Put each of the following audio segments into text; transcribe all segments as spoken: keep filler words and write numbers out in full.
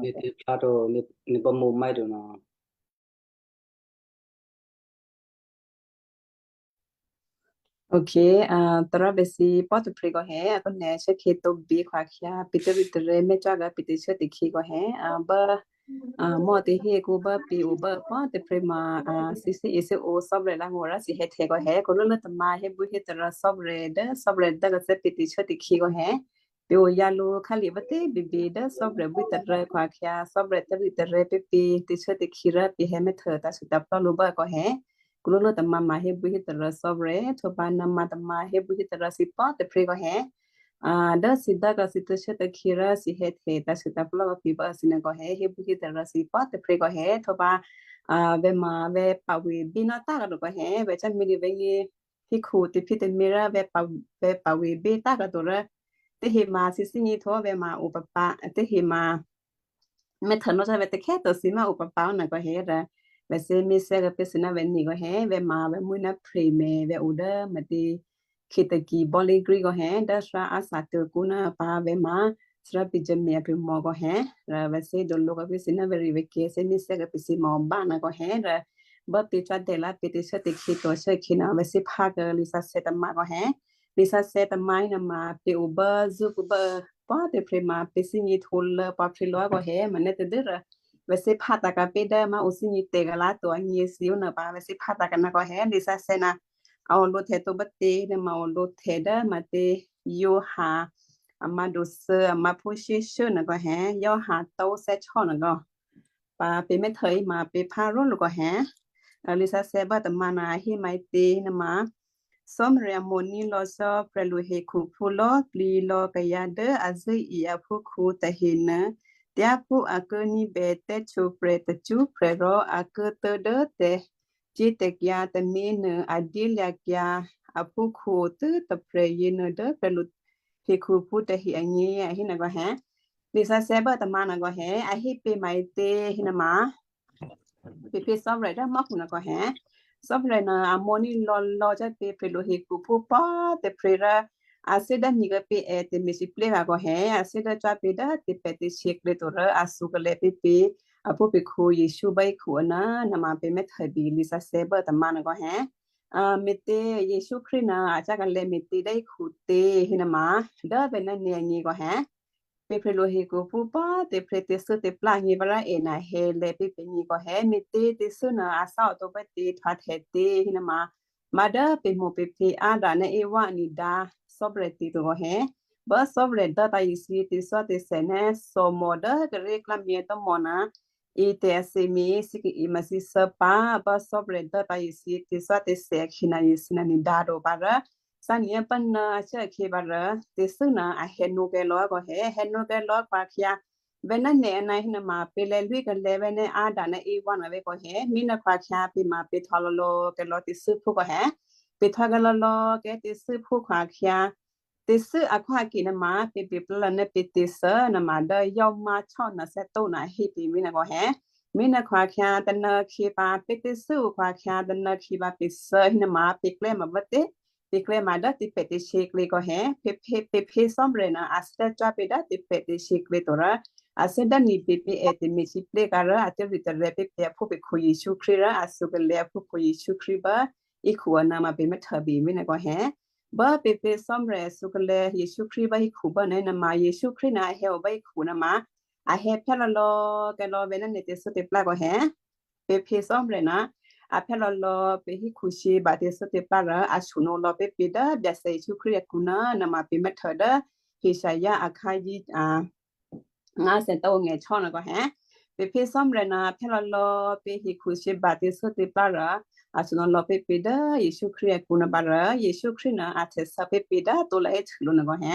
Nè̤ tě plá to, nè̤, nè̤ bámǒ mic to nò. Okay, a, tará bèsǐ pò́ tôprè̤ kò hè, a kò nè̤ shuốkhě tǒbě khwakhyǎ, pǐ̤tốrû̌ tarè́ mè́ cò́ gǎ pǐ̤tě shuốtě khǐ kò hè, a, bố, a, mò́ tě hí kǔ bố pǐ̤ o bố pò́ tôprè̤ ma, a, sǐ thí e thí o sò́brè lá ngó̤ rá sǐ hè̌ htè̌ kò hè, kò lố lố tômǎ hébwí hé tará sò́brè dố sò́brè dố kò thè́ pǐ̤tě shuốtě khǐ kò hè. Pě o yǎ lǔ khálye̤ bố tě bèbè dố sò́brè bwí tarè́ khwakhyǎ, sò́brè tốrû̌ tarè́ pé̤ pě, tě shuốtě khǐ rá pě hè̌ mè́ htô tǎ shu tǎ plò́ lǔ bố kò hè. Kú ló ló tômǎ ma hébwí hé tará sò́brè, htwǒ pǎ nǎ ma tômǎ hébwí hé tará sǐ pò́ tôprè̤ kò hè. A, dố sǐ dố kò sǐ tě shuốtě khǐ rá sǐ hè̌ htè̌ tǎ shu tǎ plò́ kò pě bố sǐ nè́ kò hè, hébwí hé tará sǐ pò́ tôprè̤ kò hè, htwǒ pǎ, a, vè̤ ma vè̤ pawě bí nò́ tá kò kò hè, vè̤ cá mi dě vè̤ nyě hí khu tě phi tě mi rá vè̤ pa, vè̤ pawě bí tá kò to rá. Tě hí ma sǐ thí nyě htwǒ vè̤ ma o pǎ pǎ, tě hí ma mè́ htô nò́ cò́ vè̤ tôkhè́ to sǐ ma o pǎ pǎ nè́ kò hè rá. Vè̤ sǐ mí sè́ kò pě sǐ ná vè̤ ni kò hè, vè̤ ma vè̤ mwi̤ ná phrè mè vè̤ o dố ma tě khitaki bò́lí grí kò hè, dố sá á sǎ tuô̌ kú ná pǎ vè̤ ma, sá pě jami a pě mò kò hè, rá vè̤ sǐ dǒ lǒ kò pě sǐ ná vè̤ ri vè̤ kè sǐ mí sè́ kò pě sǐ mò bá nè́ kò hè, rá bố pě cò́ dè lá pě tě shuốtě khǐ to shuốkhǐ nè́ vè̤ sǐ phá kò lǐ sǎ sè́ tômǎ kò hè. Lǐ sǎ sè́ tômǎ nè́ ma pě o bố zṳ́ kú bố pò́ tě phrè ma pě thí nyě htwǒ lố pǎ phrè lǒ kò hè, ma nè́ tě dố rá vè̤ sǐ phá tǎ kò pě dố ma o thí nyě tě kò lá to a nyě sǐ o nè́ pǎ vè̤ sǐ phá tǎ kò nè́ kò hè, lǐ sǎ sè́ nè́ a o lǒ htè̌ to bố tě nè́ ma o lǒ htè̌ dố ma tě Yǒha, a ma dǒ thǐ, a ma phú shyé shyé nè́ kò hè, Yǒha tó sè́ chò́ nè́ kò. Pǎ pě mè́ htô í ma pě phá ró lǔ kò hè. A lǐ sǎ sè́ bố tômǎ nè́ a hé ma tě nè́ ma. Cò́marya mo̤ní̤ lò̌ cò́ prè̤lu hekhuphú lò̌꤮ plǐ lò̌ kayǎ dố a zṳ̂́e aphúkhǔ tahe nuô, thyáphú a ki ní̤bè tè́htwǒprè̤ tacṳ́prè̤ rò a ki tố̤ dố tè̤ cyě̤tè̤kyǎ tômě nuô a dyélya̤kyǎ aphúkhǔ o tû́ tôprè̤ yěnuô dố prè̤lu hekhuphú tahe agně a hé nè́ kò hè. Lǐ sǎ sè́ bố tômǎ nè́ kò hè, a hé pě ma tě hé nè́ ma. Pě pě cò́marya dố mò́khu nè́ kò hè. Cò́marya nè́ a mo̤ní̤ lò̌ lò̌ cò́ pě prè̤lu hekhuphú pò́ tě phrè rá a thí dố nyě̤ kò pě è tě mèsǐplé kò hè, a thí dố cò́ pě dố tě pè̤ tě shyě klě to rá a thǔ kalè̤̌ pě pě. Aphúkhǔ Jesǔ bố hekhu nè́, nè́ ma pě mè́ htô bí lǐ sǎ sè́ bố tômǎ nè́ kò hè. A, me̤tě Jesǔ Krístu nè́ a cò́ kalè̌ me̤tě dố hekhu tě hé nè́ ma, dố vè̤ ná nè̤ agně kò hè. Pě prè̤lu hekhuphú pò́ tě phrè tě thû́ tě plá agně vǎ rá è nè́ hé lè̌ pě pě nyě kò hè, me̤tě tě thû́ nè́ a thá o tǒ pố tě htwǎ htè̌ tě hé nè́ ma. Ma dố pě mo̤ pě pě Adam ná Eva a ni dǎ cò́marya tě to kò hè. Bố cò́marya dố tǎ Jesǔ tě thò́ tě sè nè́ thòmò dố kèré̤ klámyě tốmò nè́, ǐ tè̤ a thè́ mi sǐ ki i ma sǐ thá pǎ, bố cò́marya dố tǎ Jesǔ tě thò́ tě sè akhi nè́ Jesǔ nè́ ni dǎ to pǎ rá. Thá ni pá nè́ a cò́ akhi pǎ rá, tě thû́ nè́ a hè̌ nǒ kèlò̌ kò hè, hè̌ nǒ kèlò̌ khwakhyǎ. Vè̤ ná nè̤ a nè́ hé nè́ ma pě lè̌ lwí kalè̌ vè̤ ná Adam ná Eva nè́ vè̤ kò hè, mi nè́ khwakhyǎ pě ma pě htwǎ lò̌ lò̌ kèlò̌ tě thû́ phú kò hè. Pě htwǎ kèlò̌ lò̌ kèlò̌ tě thû́ phú khwakhyǎ. Tě thû́ akhwákè nè́ ma pě pě plá lò̌ nè́ pě tě thû́ nè́ ma dố yò́ má chò́ nè́ thè́ tó nè́ hé pě mi nè́ kò hè. Mi nè́ khwakhyǎ tènè́ khǐ pǎ pě tě thû́ o khwakhyǎ tènè́ khǐ pǎ pě thû́ hé nè́ ma pě klè́ ma vè̤ tě. Pě klè́ ma dố tě pè̤ tě shyě klě kò hè. Pě pě pě pě cò́marya nè́ a thè́ cò́ pě dố tě pè̤ tě shyě klě to rá. A thè́ dố ni pě pě è tě mèsǐplé kò rá a tě ri tè̤ rè́ pě pě aphúkhǔ Jesǔ Krístu rá a thǔ kalè̌ aphúkhǔ Jesǔ Krístu bố hekhu nè́ ma pě mè́ htô bí mi nè́ kò hè. Bố pě pě cò́marya thǔ kalè̌ Jesǔ Krístu bố hekhu bố nè́ nè́ ma Jesǔ Krístu nè́ a hè̌ o bố hekhu nè́ ma. A hè̌ phyá lò̌ lò̌ kèlò̌ vè̤ ná nè̤ tě thû́ tě plá kò hè. Pě pě cò́marya nè́ a phyá lò̌ lò̌ pě hekhu shyě bǎ tě thû́ tě plá rá a shu nǒ lò̌ pě pě dố Byacè Jesǔ Krístu akǔ nè́ nè́ ma pě mè́ htô dố Hesaya akhǎ yě a ngǎ thè́ tó ngè chò́ nè́ kò hè. Pě pě cò́marya nè́ a phyá lò̌ lò̌ pě hekhu shyě bǎ tě thû́ tě plá rá a shu nǒ lò̌ pě pě dố Jesǔ Krístu akǔ nè́ pǎ rá Jesǔ Krístu nè́ a htè̌ thǎ pě pě dố tǒ lò̌ hé htû lǔ nè́ kò hè.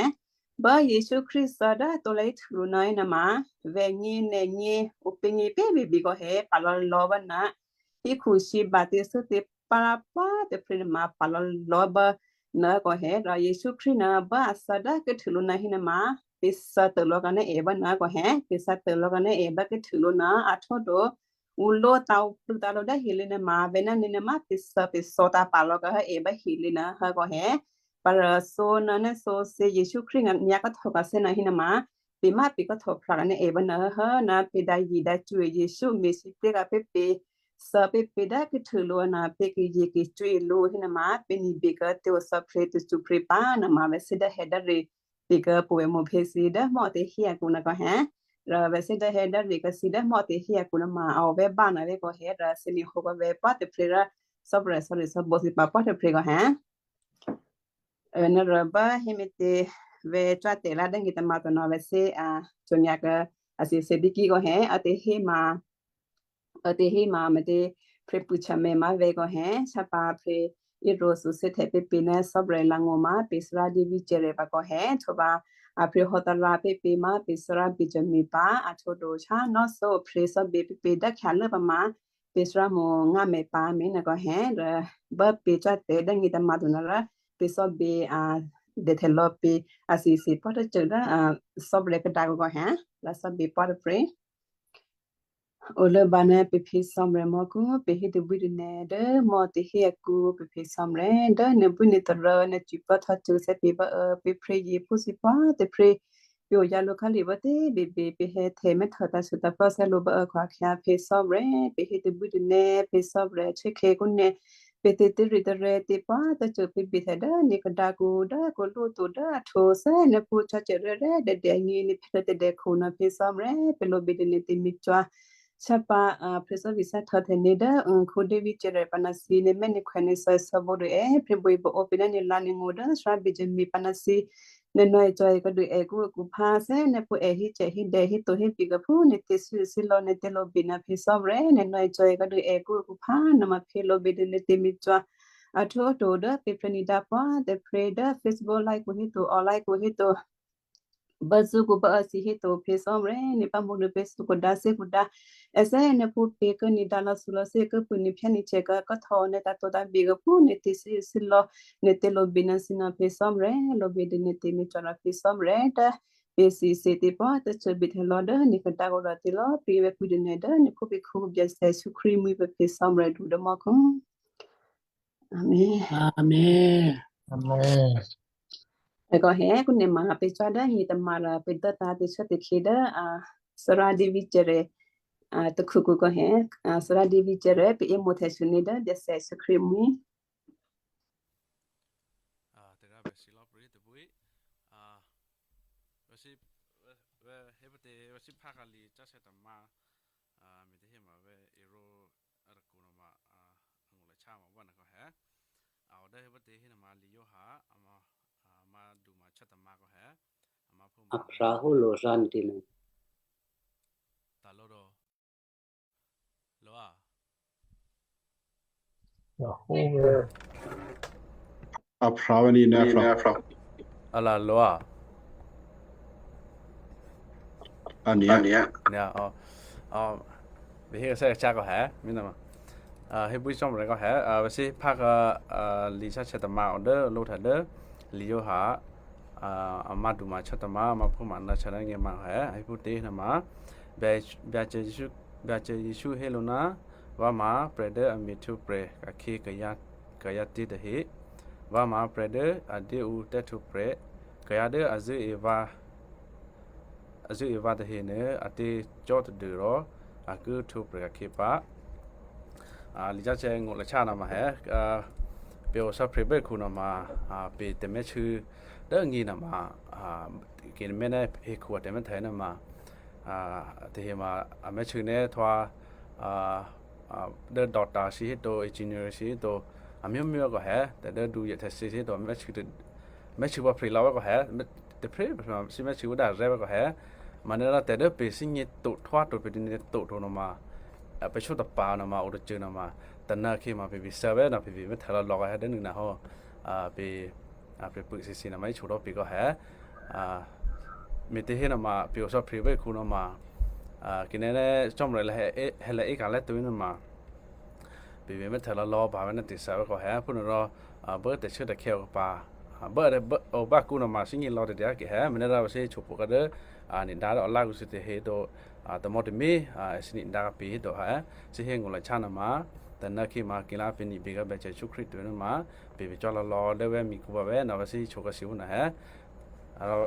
Bố Jesǔ Krístu thǎ dố tǒ lò̌ hé htû lǔ nè́ nè́ ma vè̤ nyě nè̤ nyě o pě nyě pě bě bě kò hè pǎ lò̌ lò̌ bố nè́. Hekhu shyě bǎ tě thû́ tě plá pá tě phrè nè́ ma pǎ lò̌ lò̌ bố nè́ kò hè rá Jesǔ Krístu nè́ bố a thǎ dố kè htû lǔ nè́ hé nè́ ma pě thǎ tô̌ lò̌ kò nè́ è bố nè́ kò hè, pě thǎ tǒ lò̌ kò nè́ è bố kè htû lǔ nè́ a htwǒ to. U lǒ ta u plû ta lǒ dố hile nè́ ma vè̤ ná nè́ nè́ ma pě thǎ pě thǒ ta pǎ lò̌ kò hè è bố hile nè́ hé kò hè. Pǎ rá thǒ nè́ nè́ thǒ thǐ Jesǔ Krístu nyǎ kò htwǒ kò thǐ nè́ hé nè́ ma pě má pě kò́ htò̌ phrya̤ ka̤ ná è vǎ nò̌ hố ná pě dǎ yě dǎ cwǐ Jesǔ me̤sǐpré̤ ka̤ pé̤ pě, thǎ pé̤ pě dố khuhtû lǔ ná pě kayě kacwǐ lǔ hé ná má pě ní̤bè kò́ tè̤ o thò́pré̤ tacṳpré̤ pǎ ná má vè̤sè dố hè̌ dố rě pě kò́ pwǒ̤ vè̤ mǒ phè̌ thǐ dố mò tè̤hí akǔ ná kò́ hè̌. Rò vè̤sè dố hè̌ dố rě kò́ thǐ dố mò tè̤hí akǔ ná má a o vè̤́ bá ná vè̤́ kò́ hè̌ rò thǐ ní̤ hǒ kò́ vè̤́ pò́ tôprè̤ rò Cò́marya sò̌ri sò̌bǒ thǐ pǎ pò́ tôprè̤ kò́ hè̌. Ná rò bá hé me̤tě vè̤́ cwá̤ tè̤ lá dố ngě tômǎ tônò̤ vè̤sè a cò̤nyǎ kò́ a thǐ thǐ bíkí kò́ hè̌, a tè̤hí ma, a tè̤hí ma me̤tě, phré̤ pṳ̂ htyamè má vè̤́ kò́ hè̌, htyá pǎ phré̤ íro thǔ sěhtè̌ pé̤ pě ná Cò́marya langó̤ má pě Thárá David Jerry pǎ kò́ hè̌, htwǒ pǎ a phré̤ hò́ tará pé̤ pě má pě Thárá Benjamin pǎ, a htwǒ do htyá nò́ thǒ phré̤ Cò́marya pé̤ pě dố khyalố pǎ má pě Thárá mǒ ngá mè̤ pǎ mé̤ ná kò́ hè̌, rò bá pě cwá̤ tè̤ dố ngě tômǎ tônò̤ rò pě Cò́marya a dèhtè̌ lò̌ pě a thǐ thǐ pò́ tôcô dố a Cò́marya kadǎ kò́ hè̌, rò Cò́marya pò́ tôprè̤. O lốbǎ ná pě phí Cò́marya mò́khu, pě hé tôbwí tônè̌ dố mò tè̤hí akǔ, pě phí Cò́marya dố nè̤bwí nè̤ tôrô nè̤ cwiplò́ htò̌ cû̌ thè́ pě bá ǔ, pě phré̤ yě phú thǐ pò́ tôprè̤, pě o yǎ lǒ khálye̤ bá tè̤ běbě, pě hè̌ htè̌ mè̤́ htò̌ tǎ̤sû tǎ̤plò́ thè́ lǒ bá ǔ khwí khyá phí Cò́marya, pě hé tôbwí tônè̌, pě Cò́marya chè́khè̌ kǔ nè̌, pě tè̤ tè̤ rǐ tôrè̤ tě pò́ tôcô pě bě htè̌ dố nè̤ kadǎ kǔ dố kǔ lú to dố a htwǒ thè́ nè̤ pǔ cò́ cè rè́rè́ dèdè agně nè̤ phè̌ tè̤dè̌ khu ná phí Cò́marya pě lǒ bě dố nè̤ tè̤ mi cò́. Htyá pǎ a phré̤ Cò́marya sá htò̌ htè̌ nè̤ dố ǔ khǔ David Jerry pǎ ná thǐ nè̤ mè̤́ nè̤ khwè̌ nè̤ thò̌ thò̌ bǒ dố è phré̤ bwí bǒ ǒ pě ná nè̤ lá nè̤ ngó̤ dố Thárá Benjamin pǎ ná thǐ. Nè̤ nò̌ cò́ è kò́ dố è kǔ è kǔ phá thè́ nè̤ pǔ è hí cè hí dè hí to hí bě khuphú nè̤ tè̤ sû sí lò̌ nè̤ tè̤ lǒ bě ná phí Cò́marya, nè̤ nò̌ cò́ è kò́ dố è kǔ è kǔ phá ná má phí lǒ bě dố nè̤ tè̤ mi cò́. A htwǒ to dố pě phré̤ nè̤ dǎ pò́ tôprè̤ dố Facebook live kǔ hí to, online kǔ hí to, bá Zoom kǔ bá a thǐ hí to phí Cò́marya, nè̤ pǎ mǒ dố pě sû kǔ dǎ thè́ kǔ dǎ. Èthè́ nè̤ pǔ pě kò́ nè̤ dǎ lò̌ thǔ lǒ thè́ kò́ pû nè̤ phyá nè̤ chè kò́ kò́ htò̌ nè̤ tǎ to tǎ bě khuphú nè̤ tè̤ sû sí lò̌ nè̤ tè̤ lǒ bě ná thǐ ná phí Cò́marya, lǒ bě dố nè̤ tè̤ mi cò́ ná phí Cò́marya dố pě thǐ thǐ tě pò́ tôcô bě htè̌ lǒ dố nè̤ kadǎ kǔ rò tě lǒ pě vè̤ pwí dố nè̤ dố nè̤ khǔ pě khǔ Byacè Jesǔ Krístu mwi̤ pě phí Cò́marya dǔ dố mò́khu. Amen. Amen. Amen. È kò́ hé kǔ nè̤ ma pě cò́ dố ngě tômǎ rò pě dố tǎ tě cò́ tě khyě dố a Thárá David Jerry a tôkhu kǔ kò́ hé, a Thárá David Jerry pě é mǒ htè̌ sû nè̤ dố Byacè Jesǔ Krístu mwi̤. A tè̤ rǎ bè sí lò̌ pruốhé tôbwí. A vè̤sí, vè̤, vè̤, hé pǔ tě vè̤sí phá kali cáshè tômǎ. A me̤ tě hé ma vè̤ ero a tôkhu nò̌ ma, a, angó̤ lachá ma bá nè̤ kò́ hé. A o dố hé pǔ tě hé nò̌ ma Li Yawha, a ma, a ma du ma chá tômǎ kò́ hé. A ma phú ma a phrǎhó lo rǎ nè̤ tě nè̤. Ta lǒ rò. Lǒ a. A phrǎ wá ní ná phrǎ. A la lǒ a. A ní a. Ní a, ò. Ò. Bè hé kèsè́ kacá kò́ hé, mí nè̤ ma. A, hé bwí Cò́marya kò́ hé, a, vè̤sí phá kali cáshè tômǎ o dố lǒhtè̌ dố Li Yawha, a, a ma du ma chá tômǎ, a ma phú ma nò̌ chá dố ngě ma hé, hé pǔ tě nò̌ ma. Byacè, Byacè Jesǔ, Byacè Jesǔ hé lǔ ná, vǎ ma prè̤ dố a me̤htwǒprè̤ ka̤khyě kayǎ, kayǎ tě tahe. Vǎ ma prè̤ dố a dyé ǔ tè̤htwǒprè̤. Kayǎ dố a zṳ̂́e vǎ, a zṳ̂́e vǎ tahenuô, a tě cò́ tadû rò a ki htwǒprè̤ ka̤khyě pǎ. A, Li Yawha ngó̤ lachá nò̌ ma hé, a, pě o sò̌phrya̤ bè́khu nò̌ ma, a, pě tè̤mè̤́htwǒ dố ngě nò̌ ma, a, kèmè̤́ ná hekhu a tè̤mè̤́htwǒ nò̌ ma, a, tahe ma a mè̤́htwǒ nè́ htwǒ, a, a, dố doctor si hé to, engineer si hé to, a myómyó kò́ hé, tè̤ dố du yěhtè̌ si hé to, mè̤́htwǒ tè-, mè̤́htwǒ pǎ phrè lò̌ wá kò́ hé, mè-, tôphrè̤, si mè̤́htwǒ dá rè́ wá kò́ hé, ma nè̌ rò tè̤ dố pě thígně to htwǒ to pě thígně to htwǒ nò̌ ma, a, pě shò́tôpǎ nò̌ ma, o tôcô nò̌ ma, tônǎ khyě ma pě pě sǎ wè́ nò̌ pě pě mè̤́htwǒ lò̌ lò̌ kò́ hé dố nû̌ nò̌ hó, a, pě, a, pě pû sisi nò̌ ma í hte rò pě kò́ hé, a, me̤ tě hé nò̌ ma, pě o sò̌phrya̤ bè́khu nò̌ ma, a, kèmè̤́ ná Cò́marya lè hé, hé lè é ka̤ lè to nò̌ ma. Pě pě mè̤́htwǒ lò̌ lò̌ pǎ wè́ ná tè̤sǎ wè́ kò́ hé, phúnuô rò, a, bố tè̤shuốtè̤khè̌ o pǎ, a, bố, bố, o bá kǔ nò̌ ma thígně lò̌ tè̤dyǎ kè hé, mè ná rò vè̤sí hte pwǒ̤ kò́ dố, a, nè̤ dǎ dố a lá kǔ si tě hé to, a, tômò̌ tômí, a, èthǐ nè̤ dǎ pě hé to hé, si hé ngó̤ lachá nò̌ ma, tônǎ khyě ma kèmè̤́ pě ní̤ bě kò́ Byacè Jesǔ Krístu to nò̌ ma, pě pě cò́ lò̌ lò̌ dố wè́ mi kǔ pǎ wè́ nò̌ vè̤sí hte kò́ si phúnuô hé. A, rò,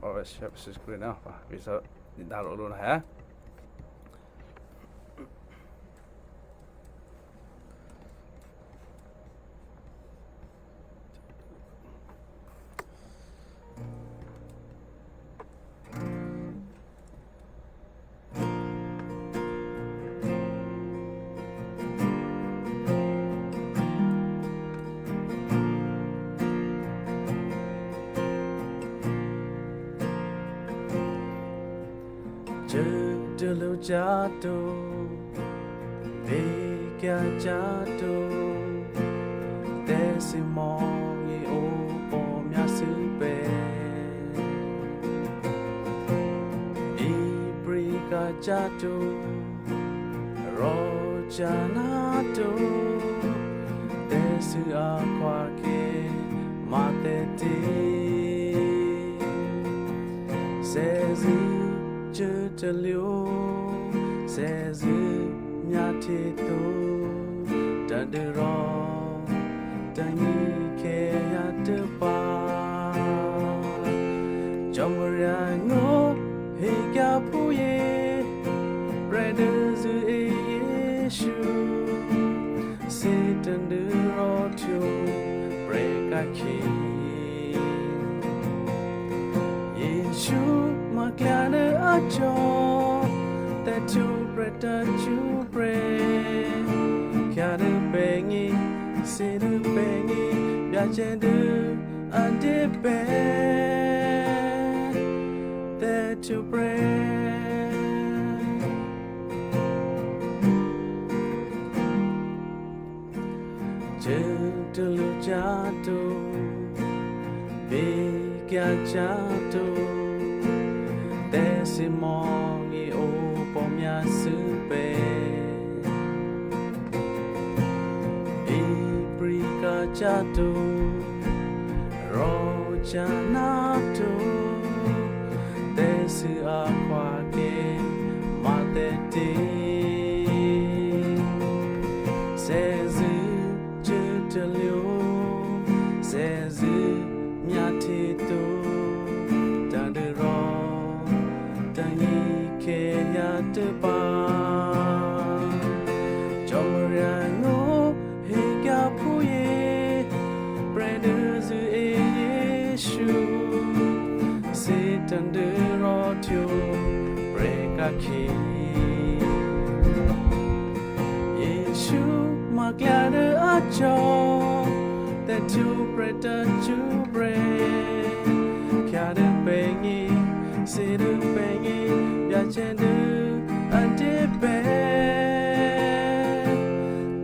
Or share screen now. Bisa dalo luna ya. Cuốtalwócyá̤to, vǐkyǎcyá̤to, tè̤sǐmò̤́ opò̤́myásû̌ pè̤. Ipri̤kacyá̤to, rò̤ canáto, tè̤sû̌ akhwákè, mathè̌tě. Thè́zṳ̂́ cuốtalwó, thè́zṳ̂́ myáhtyětǒ, tadû́rò tônyě khè̌ hyǎtuố̤ pǎ. Cò́marya ngó̤ hekyǎ phúyě, prè̤ dố zṳ̂́e Jesǔ, thǐ tadû́rò htwǒ prè̤ kakhyě. Jesǔ ma klyá dố a cò̤, tè̤htwǒprè̤ tacṳ́prè̤, khyá dố pè̤gně, thǐ dố pè̤gně, Byacè dố a dyé pè̤ tè̤htwǒprè̤. Cuốtalwócyá̤to, vǐkyǎcyá̤to, tè̤sǐmò̤́ opò̤́myásû̌ pè̤. Ipri̤kacyá̤to, rò̤ canáto, tè̤sû̌ akhwákè, mathè̌tě. Thè́zṳ̂́ cuốtalwó, thè́zṳ̂́ myáhtyětǒ, tadû́rò tônyě khè̌ hyǎtuố̤ pǎ. Cò́marya ngó̤ hekyǎ phúyě, prè̤ dố zṳ̂́e Jesǔ, thǐ tadû́rò htwǒ prè̤ kakhyě. Jesǔ ma klyá dố a cò̤, tè̤htwǒprè̤ tacṳ́prè̤, khyá dố pè̤gně, thǐ dố pè̤gně, Byacè dố a dyé pè̤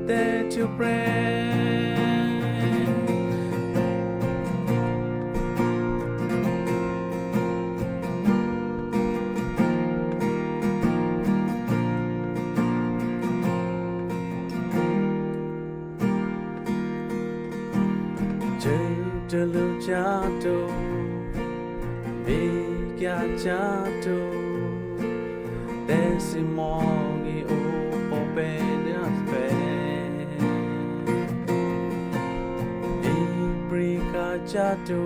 tè̤htwǒprè̤. Cuốtalwócyá̤to, vǐkyǎcyá̤to, tè̤sǐmò̤́ opò̤́ pè̤ dố a pè̤. Ipri̤kacyá̤to,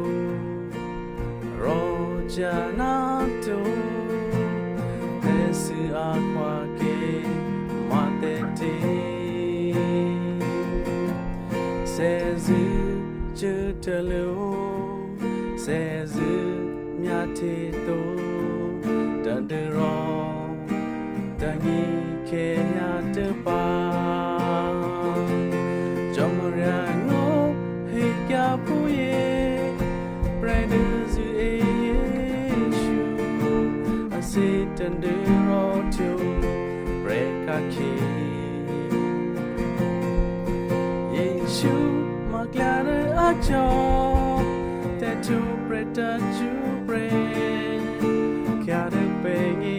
rò̤ canáto, tè̤sû̌ akhwákè, mathè̌tě. Thè́zṳ̂́ cuốtalwó, thè́zṳ̂́ myáhtyětǒ, tadû́rò tônyě khè̌ hyǎtuố̤ pǎ. Cò́marya ngó̤ hekyǎ phúyě, prè̤ dố zṳ̂́e Jesǔ, a thǐ tadû́rò htwǒ prè̤ kakhyě. Jesǔ ma klyá dố a cò̤, tè̤htwǒprè̤ tacṳ́prè̤, khyá dố pè̤gně,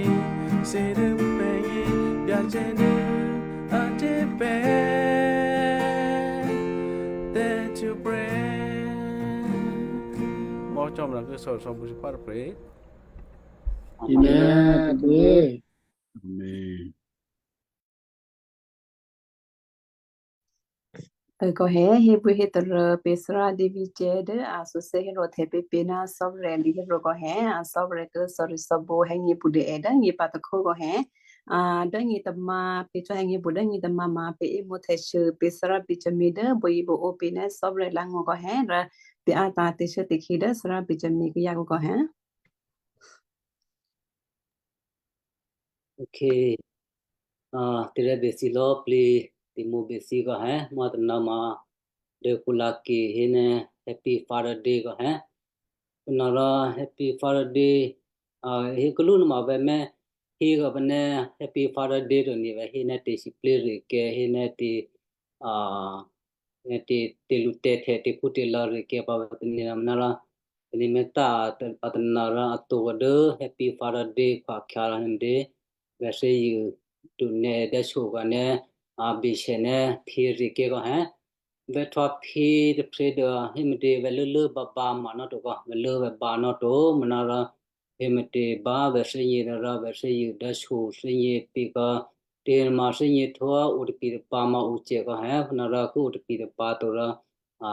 thǐ dố pè̤gně, Byacè dố a dyé pè̤ tè̤htwǒprè̤. Mò̤́ Cò́marya ki sò̌risò̌ bǔ sǐpá tôprè̤. Amen. Amen. Ê, kò hé, hébwí hétarô pě Sarah David cè̤́ dố a sǒsè̌ héro̤htè̌ pé̤ pě ná Cò́marya li héro̤ kò hé, a Cò́marya kố sorry sòbǒ hé nyě̤pṳdû è dố nyě̤pǎ tôkhó kò hé, a, dố nyě̤tômǎ pě cò́ hé nyě̤pṳdû dố nyě̤tômǎ ma pě émǒ htè̌sû pě Sarah Benjamin dố boyěbo̤ ǒ pě ná Cò́marya lá̤ngó̤ kò hé, rò pě a ta tè̤shuô̌ tè̤khǐ dố Sarah Benjamin kayǎ kò hé. Ok. A, tè̤rè̤ bèthí lò̌ plǐ, tè̤mo̤ bèthí kò hé, mò tônà ma dố kǔlǎkè hé ná Happy Father Day kò hé. Tônà rò Happy Father Day, a, hé kalú nuôma vèmè̤ hé kò pè̤ ná Happy Father Day to ni vèmè̤ hé ná tè̤sǐplé̤ rû̌kè̤, hé ná tè̤, a, ná tè̤, tè̤lǔtè̤htè̌ tè̤phútè̤lò̌ rû̌kè̤ pǎ vèmè̤ tônyě ná rò, tônyěmè̤ ta a tônà rò a tǒ kò dố Happy Father Day khwakhyǎ rò hé ná tè̤ vè̤ thè́zṳ̂ duhtya dố shyokhuâ ná a bèshè ná phyé rû̌kè̤ kò hé. Vè̤ htwǒ phyé tôprè̤ dố hé mè̤tě vè̤ lốlố bǎbǎ ma nò́ to kò, vè̤ lố vè̤ bǎ nò́ to, mònárò hé mè̤tě bá vè̤ thè́zṳ̂ rò vè̤ thè́zṳ̂ dố shyokhuâ thè́zṳ̂ pě kò, tè̤ma thè́zṳ̂ htwǒ o tapi̱ tapa̤ ma o cè̤ kò hé, mònárò kû̌ o tapi̱ tapa̤ to rò, a,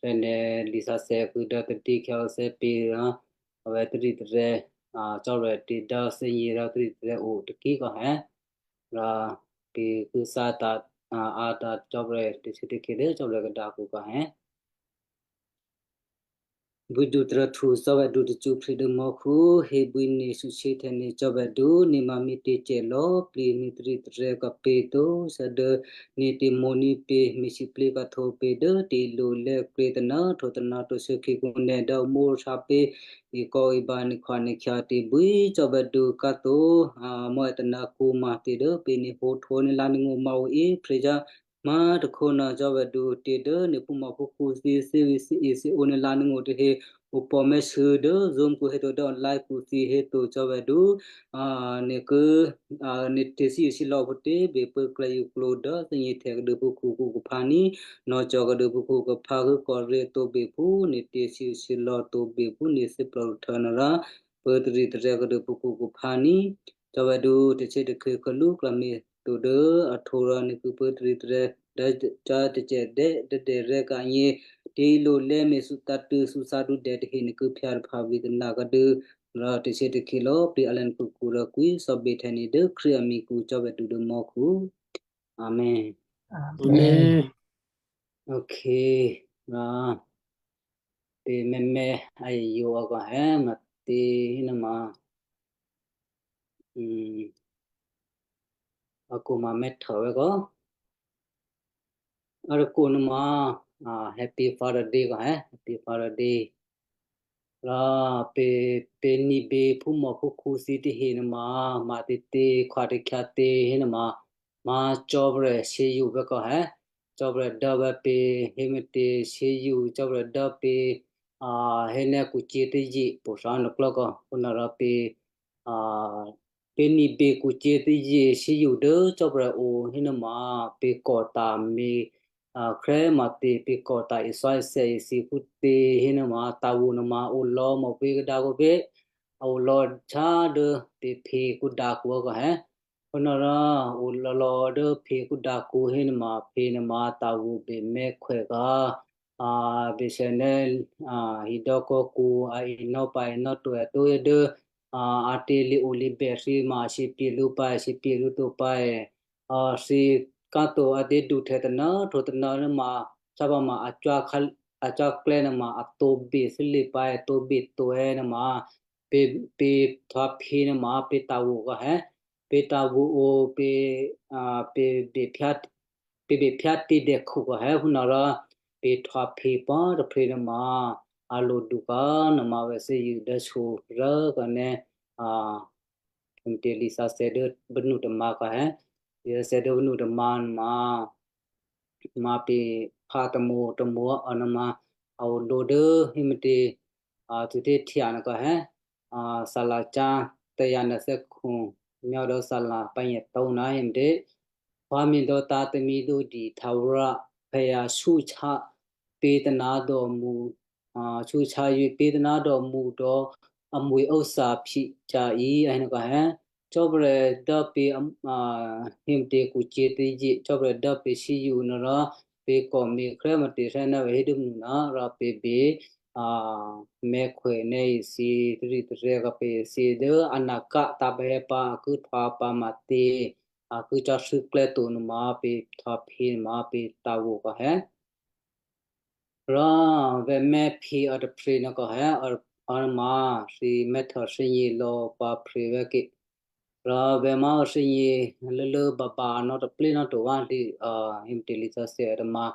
thè́ ná lisǎsè̌ kû̌ dố tadí khyáthè́ pě rò, a vè̤ tadí tarè̤, a, cò́rè̤ tè̤ dố thè́zṳ̂ rò tadí tarè̤ o takí kò hé. Rò pě kû̌ thǎ ta, a, a ta cò́bè̌ tè̤shuô̌tè̤khè̌ dố cò́bè̌ kadǎkǔ kò hé. Bwídu tarôhtǔ cò́bè̌du tacṳ́prè̤ dố mò́khu, hébwí nè̤ suchéhtè̌ nè̤ cò́bè̌du, nè̤ ma me̤tě cè̤ lò̌ plǐ nè̤ tadí tarè̤ kò pě to, sǎ dố nè̤ tè̤mo̤ ní̤ pě, me̤sǐplǐ kahtǒ pě dố tè̤lǔlè̌ klě tôna htwǒ tôna to shuô̌khǐ kǔ nè̤ dố mǒhtya pě, ikò̌ ibǎ nè̤ khwí nè̤ khyǎ tè̤bwí cò́bè̌du kǎto, a, mò̌ ètônǎkǔ ma tè̤ dố pě nè̤ hǒ htwǒ nè̤ lá nè̤ ngó̤ ma o í phrè́zá, má tôkhó ná cò́bè̌du tè̤ dố nè̤ phúmòphúkhǔ thǐ thíví thíe thǐǒ nè̤ lá nè̤ ngó̤ tahe, opò̤ mèsû dố Zoom kǔ héto dố online kǔ thǐ héto cò́bè̌du, a, nè̤ kû̌, a, nè̤ tè̤sǐsǐlò̌ phútě bě pô klè̌yǔ klǒ dố thè́gněhtè̌ kadû̌ phúkhǔ kǔ khuphá ní, nò̌cò̌ kadû̌ phúkhǔ khuphá kû̌ kò̌ rě tǒ bě phú nè̤ tè̤sǐsǐlò̌ tǒ bě phú nè̤ thíplò̤ htuô̌ nè̤ rò, pô tadí tarè̤ kadû̌ phúkhǔ khuphá ní, cò́bè̌du tè̤shuô̌tè̤khè̌ kalú klǎmè̤ to dố a htwǒ rò nè̤ kû̌ pô tadí tarè̤ dố cò́ tè̤cè̤ dè́ dố dè̌rè̤ ka̤nyě, tè̤lǔlè̌ me̤ thutǎ̤tû̌ thutǎ̤tǔ dè̌ tahe nè̤ kû̌ phyǎ taphǎ vǐ tôna kadû̌, rò tè̤shuô̌tè̤khè̌ lò̌ plǐ alèn kukǔ rò kwǐ thòbǐthè́ nè̤ dố Krístu amǐkǔ cò́bè̌du dố mò́khu. Amen. Amen. Ok. Rò pě mèmè a yǒ a kò hé ma tě nè̤ ma, um, a kò ma mèthè wè́ kò, a kò nè̤ ma, a, Happy Father Day kò hé, Happy Father Day. Rò pě, pě nibě phúmòphúkhǔ thǐ tahe nè̤ ma, ma tě tě khwatè̤khyǎ tě hé nè̤ ma, ma cò́bè̌ shyěyǔ vè́ kò hé, cò́bè̌ dố vè́ pě hé mètě shyěyǔ cò́bè̌ dố pě, a, hé ná kǔcyě̤ tazye pothǎ nè̤ klò́ kò, phúnuôrò pě, a, pě nibě kǔcyě̤ tazye shyěyǔ dố cò́bè̌ o hé nè̤ ma, pě kòtame̤, a, khrè́ ma tě pě kòta isò́isè̌ isǐ phútě hé nè̤ ma, tavǔ nè̤ ma o lò̌ mòpě kadǎkǔ pě, a o lò̌ chá dố pě phe kǔdǎkǔ kò hé. Phúnuôrò o lò̌lò̌ dố phe kǔdǎkǔ hé nè̤ ma, phe nè̤ ma tavǔ bě mèkhwèkà, a, běsènè́, a, hidò́kò́kǔ a enò́ pǎ enò́ to è tó dố, a, a tě lǐolǐbè thǐ ma a sǐpye̤ lǔ pǎ è, sǐpye̤ lǔ to pǎ è, a, thǐ káto a tě duhtè̌ tôna htwǒ tôna nè̤ ma, sábà ma a cò́-, a cò́klè́ nè̤ ma a tǒbè thílǐ pǎ è, tǒbè to è nè̤ ma, pě, pě htwǒ phe nè̤ ma pě tavǔ kò hé, pě tavǔ o pě, a, pě běphyá, pě běphyá tě dèkhu kò hé phúnuôrò, pě htwǒ phe pò́ tôphe nè̤ ma, a lo duka nè̤ ma vè̤ thè́zṳ̂ dố shyěrô kò nè̤, a, mètě lisǎsè̌ dố bènǔ tômǎ kò hé, lisǎsè̌ dố bènǔ tômǎ nè̤ ma, ma pě pha tômǒ tômǒ a nè̤ ma, a o lǒ dố hé mètě, a, tuhtě htyǎ nè̤ kò hé, a, thala̤cá̤ tǎyǎ nè̤ thè́khu, nyò̤́ dố thala̤ pǎnyètǒ nè̤ hé mètě, pǎmyědò̌ tǎ tamǐ dǒdi thaura, phè̌yǎ shúchá pě tôna dòmǔ, a, shúchá yě pě tôna dòmǔ dò́ amwi̤ óthǎ phi ca̤ í a hé nè̤ kò hé, cò́bè̌ dố pě, a, hé mètě kǔcyě̤ tazye cò́bè̌ dố pě shyěyǔ nè̤ rò, pě kò me̤ khrè́ matethè́ ná vè̤ hé dû́mnu ná rò pě bě, a, mèkhwè nè̌ isi, tari tarè́ kò pě isi dố a nakǎ tǎ̤pahè̌ pǎ, a ki htwa pǎ matě, a ki cò́ sûklè́ to nuôma pě htwa phe nuôma pě tǎ̤wo kò hè̌. Rò vè̤mèphè a tôphrě nuô kò hè̌, a, a ma thǐ mè́htò thǐnye lò̌ pǎ phrě vè̤ke. Rò vè̤máǔ thǐnye lốlố babǎ nò̌ taplé nò̌ to vǎ lǐ, a, himte lisǎsè a tôma.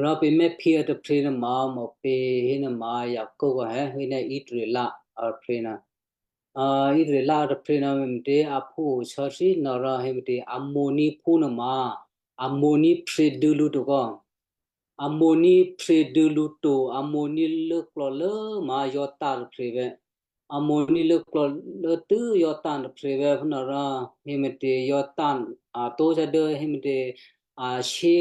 Rò pě mèphè a tôphrě nuôma mò pě hé nuôma Yakob kò hè̌, hé ná Israel a tôphrě nuô. A, Israel a tôphrě nuô me̤tě aphú o sò̌sí nò̌ rò hé me̤tě Ammoniphú nuôma Ammoni phrě dû lǔ to kò. Ammoni phrě dû lǔ to, Ammoni lốklò̌ lố ma Jordan tôphrě vè̤. Ammoni lốklò̌ lố tû́ Jordan tôphrě vè̤ phúnuô rò hé me̤tě Jordan a tó̤ sá dố hé me̤tě a shé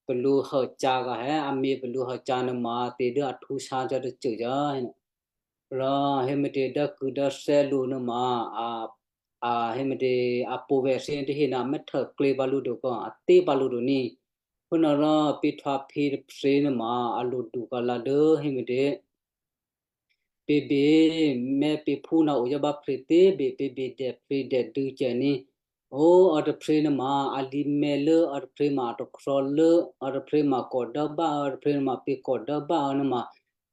pè̤ lǔ hôcǎ kò hè̌, a me̤ pè̤ lǔ hôcǎ nuôma tě dố a htwǒ sá cò́ tôcô cò́. Rò hé me̤tě dố kû̌ dố thè́ lǔ nuôma a, a hé me̤tě a pǒvè̤ thǐ tahe ná mè́htôklě pǎ lǔ to kò, a té pǎ lǔ to ní. Phúnuô rò pě htwa phe tôphrě nuôma a lodu kò lǎ dố hé me̤tě pě bě mèphèphú ná o yá bá phrě tě bě pě bě dèphrě dèdû cè̤ ní. O, a tôphrě nuôma a lǐmè̤ lố a tôphrě ma a tôkhruô̌ lố a tôphrě ma kò dố bá a tôphrě nuôma pě kò dố bá a nuôma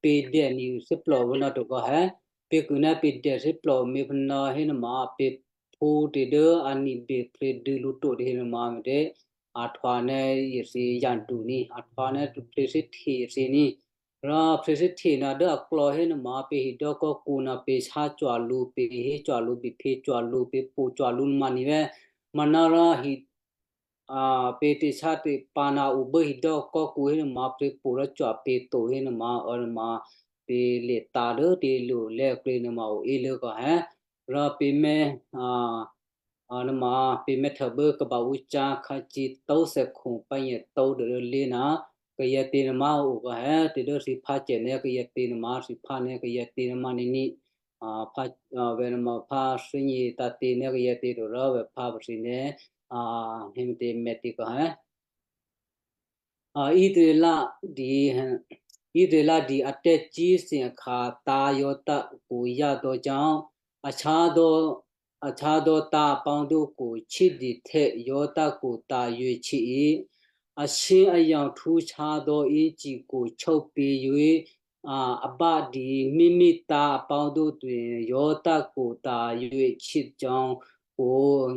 pě dè ni thíplò vǎ nuô to kò hè̌. Pě kû̌ ná pě dè thíplò me̤phúnuô hé nuôma pě phú tě dố a nibè phrě dû lǔ to tahe nuôma me̤tě a htwa nè̌ yěthǐ yadu ní, a htwa nè̌ phrě thíhte yěthǐ ní. Rò phrě thíhte nuô dố aklò̌ hé nuôma pě hidò́ kò́kǔ nuô pě sá cwa lǔ, pě hé cwa lǔ, pě phe cwa lǔ, pě po cwa lǔ nuôma ni vè̤. Manárò hi, a, pě tě sá tě pǎ nuô o bố hidò́ kò́kǔ hé nuôma pě po rò cwa pě to hé nuôma, a, nuôma pě lye̤tǎ̤ dố tě lulè̌ klě nuôma o é lố kò hè̌. Rò pě mè́, a, a, nuôma pě mè́htô bố kaba ǔ cá̤ khǎ cí tó̤ thèkhǔ pǎnyè tó̤ dố lé ná kayǎ tě nuôma o kò hè̌, tě dố thǐ phá cè̤ nè̌ kayǎ tě nuôma thǐ phá nè̌ kayǎ tě nuôma nè̌ ní, a, phá, a, vè̤ nuôma phá thínyě tǎ tě nè̌ kayǎ tě to rò vè̤ phá pahri nè̌, a, hé me̤tě mètě kò hè̌. A, Israel di, Israel di a tè̤cíthya kha tǎ Jordan kǔ yá dò́ cò́. A chá dò́, a chá dò́ tǎ pǎ dò́ kǔ chídihtè̌ Jordan kǔ tǎ yuô̌ chǐ í. A shí a yǎ htwǒ chá dò́ ícǐ kǔ chópě yuô̌, a, a bá di mímí tǎ pǎ dò́ tě Jordan kǔ tǎ yuô̌ chǐ cò́. Kǔ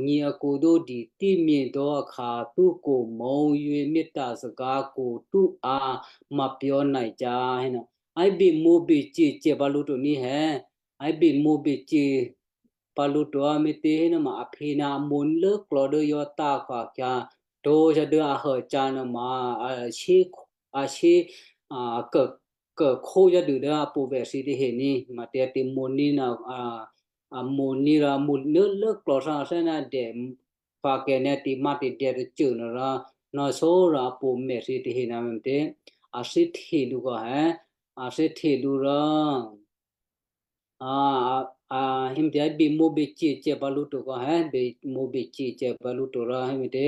nyě a kǔ dò́ di tímyě dò́ a kha túkǔ mò̤́ yuô̌ mítǎ̤ thagǎ kǔ tú́ a ma pyò̤́ naicǎ hé ná, a běmǒ běcye cè pǎ lǔ to ní hè̌, a běmǒ běcye pǎ lǔ to a me̤tě hé nuôma a phe ná a mǒ lốklò̌ dố Jordan akhu akyǎ, tó̤ sá dố a hôcǎ nuôma a shé, a shé, a, kô, kô khózá dû dố a pǒvè̤ thǐ tahe ní, ma tè̤ tě mǒ ní ná, a, a mǒ ní rò a mǒ lố, lốklò̌ sá a thè́ ná dè, pha kè̤ nè̌ tě má tě dè tôcô nuô rò, nò̌só rò a pǒ mè̤ thǐ tahe ná me̤tě, a thíhte lǔ kò hè̌, a thíhte lǔ rò, a, a, a, himyě běmǒ běcye cè pǎ lǔ to kò hè̌, běmǒ běcye cè pǎ lǔ to rò himyě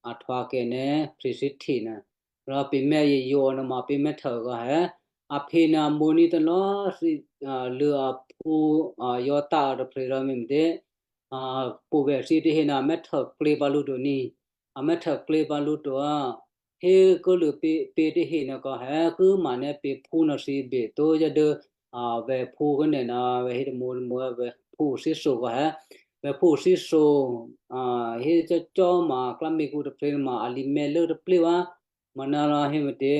a htwa kè̤ nè̌ phrè thíhte ná. Rò pě mè́ yě yǒ nuôma pě mè́htô kò hè̌, a phe ná a mǒ ní talò́ thǐ, a, lû̌ aphú, a, Jordan a tôphrè rò me̤tě, a, pǒvè̤ thǐ tahe ná a mè́htô klě pǎ lǔ to ní, a mè́htô klě pǎ lǔ to a, hé kố lû̌ pě, pě tahe ná kò hè̌, kû̌ ma nè̌ pě phú ná thǐ bě tó̤ yá dố, a, vè̤phú kố nè̌ ná vè̤ hé tômǒ tômǒ vè̤phú thíso kò hè̌, vè̤phú thíso, a, hé cò́cò́ ma klámèkǔ tôphrě ma a lǐmè̤ lố taplé vǎ, manárò hé me̤tě,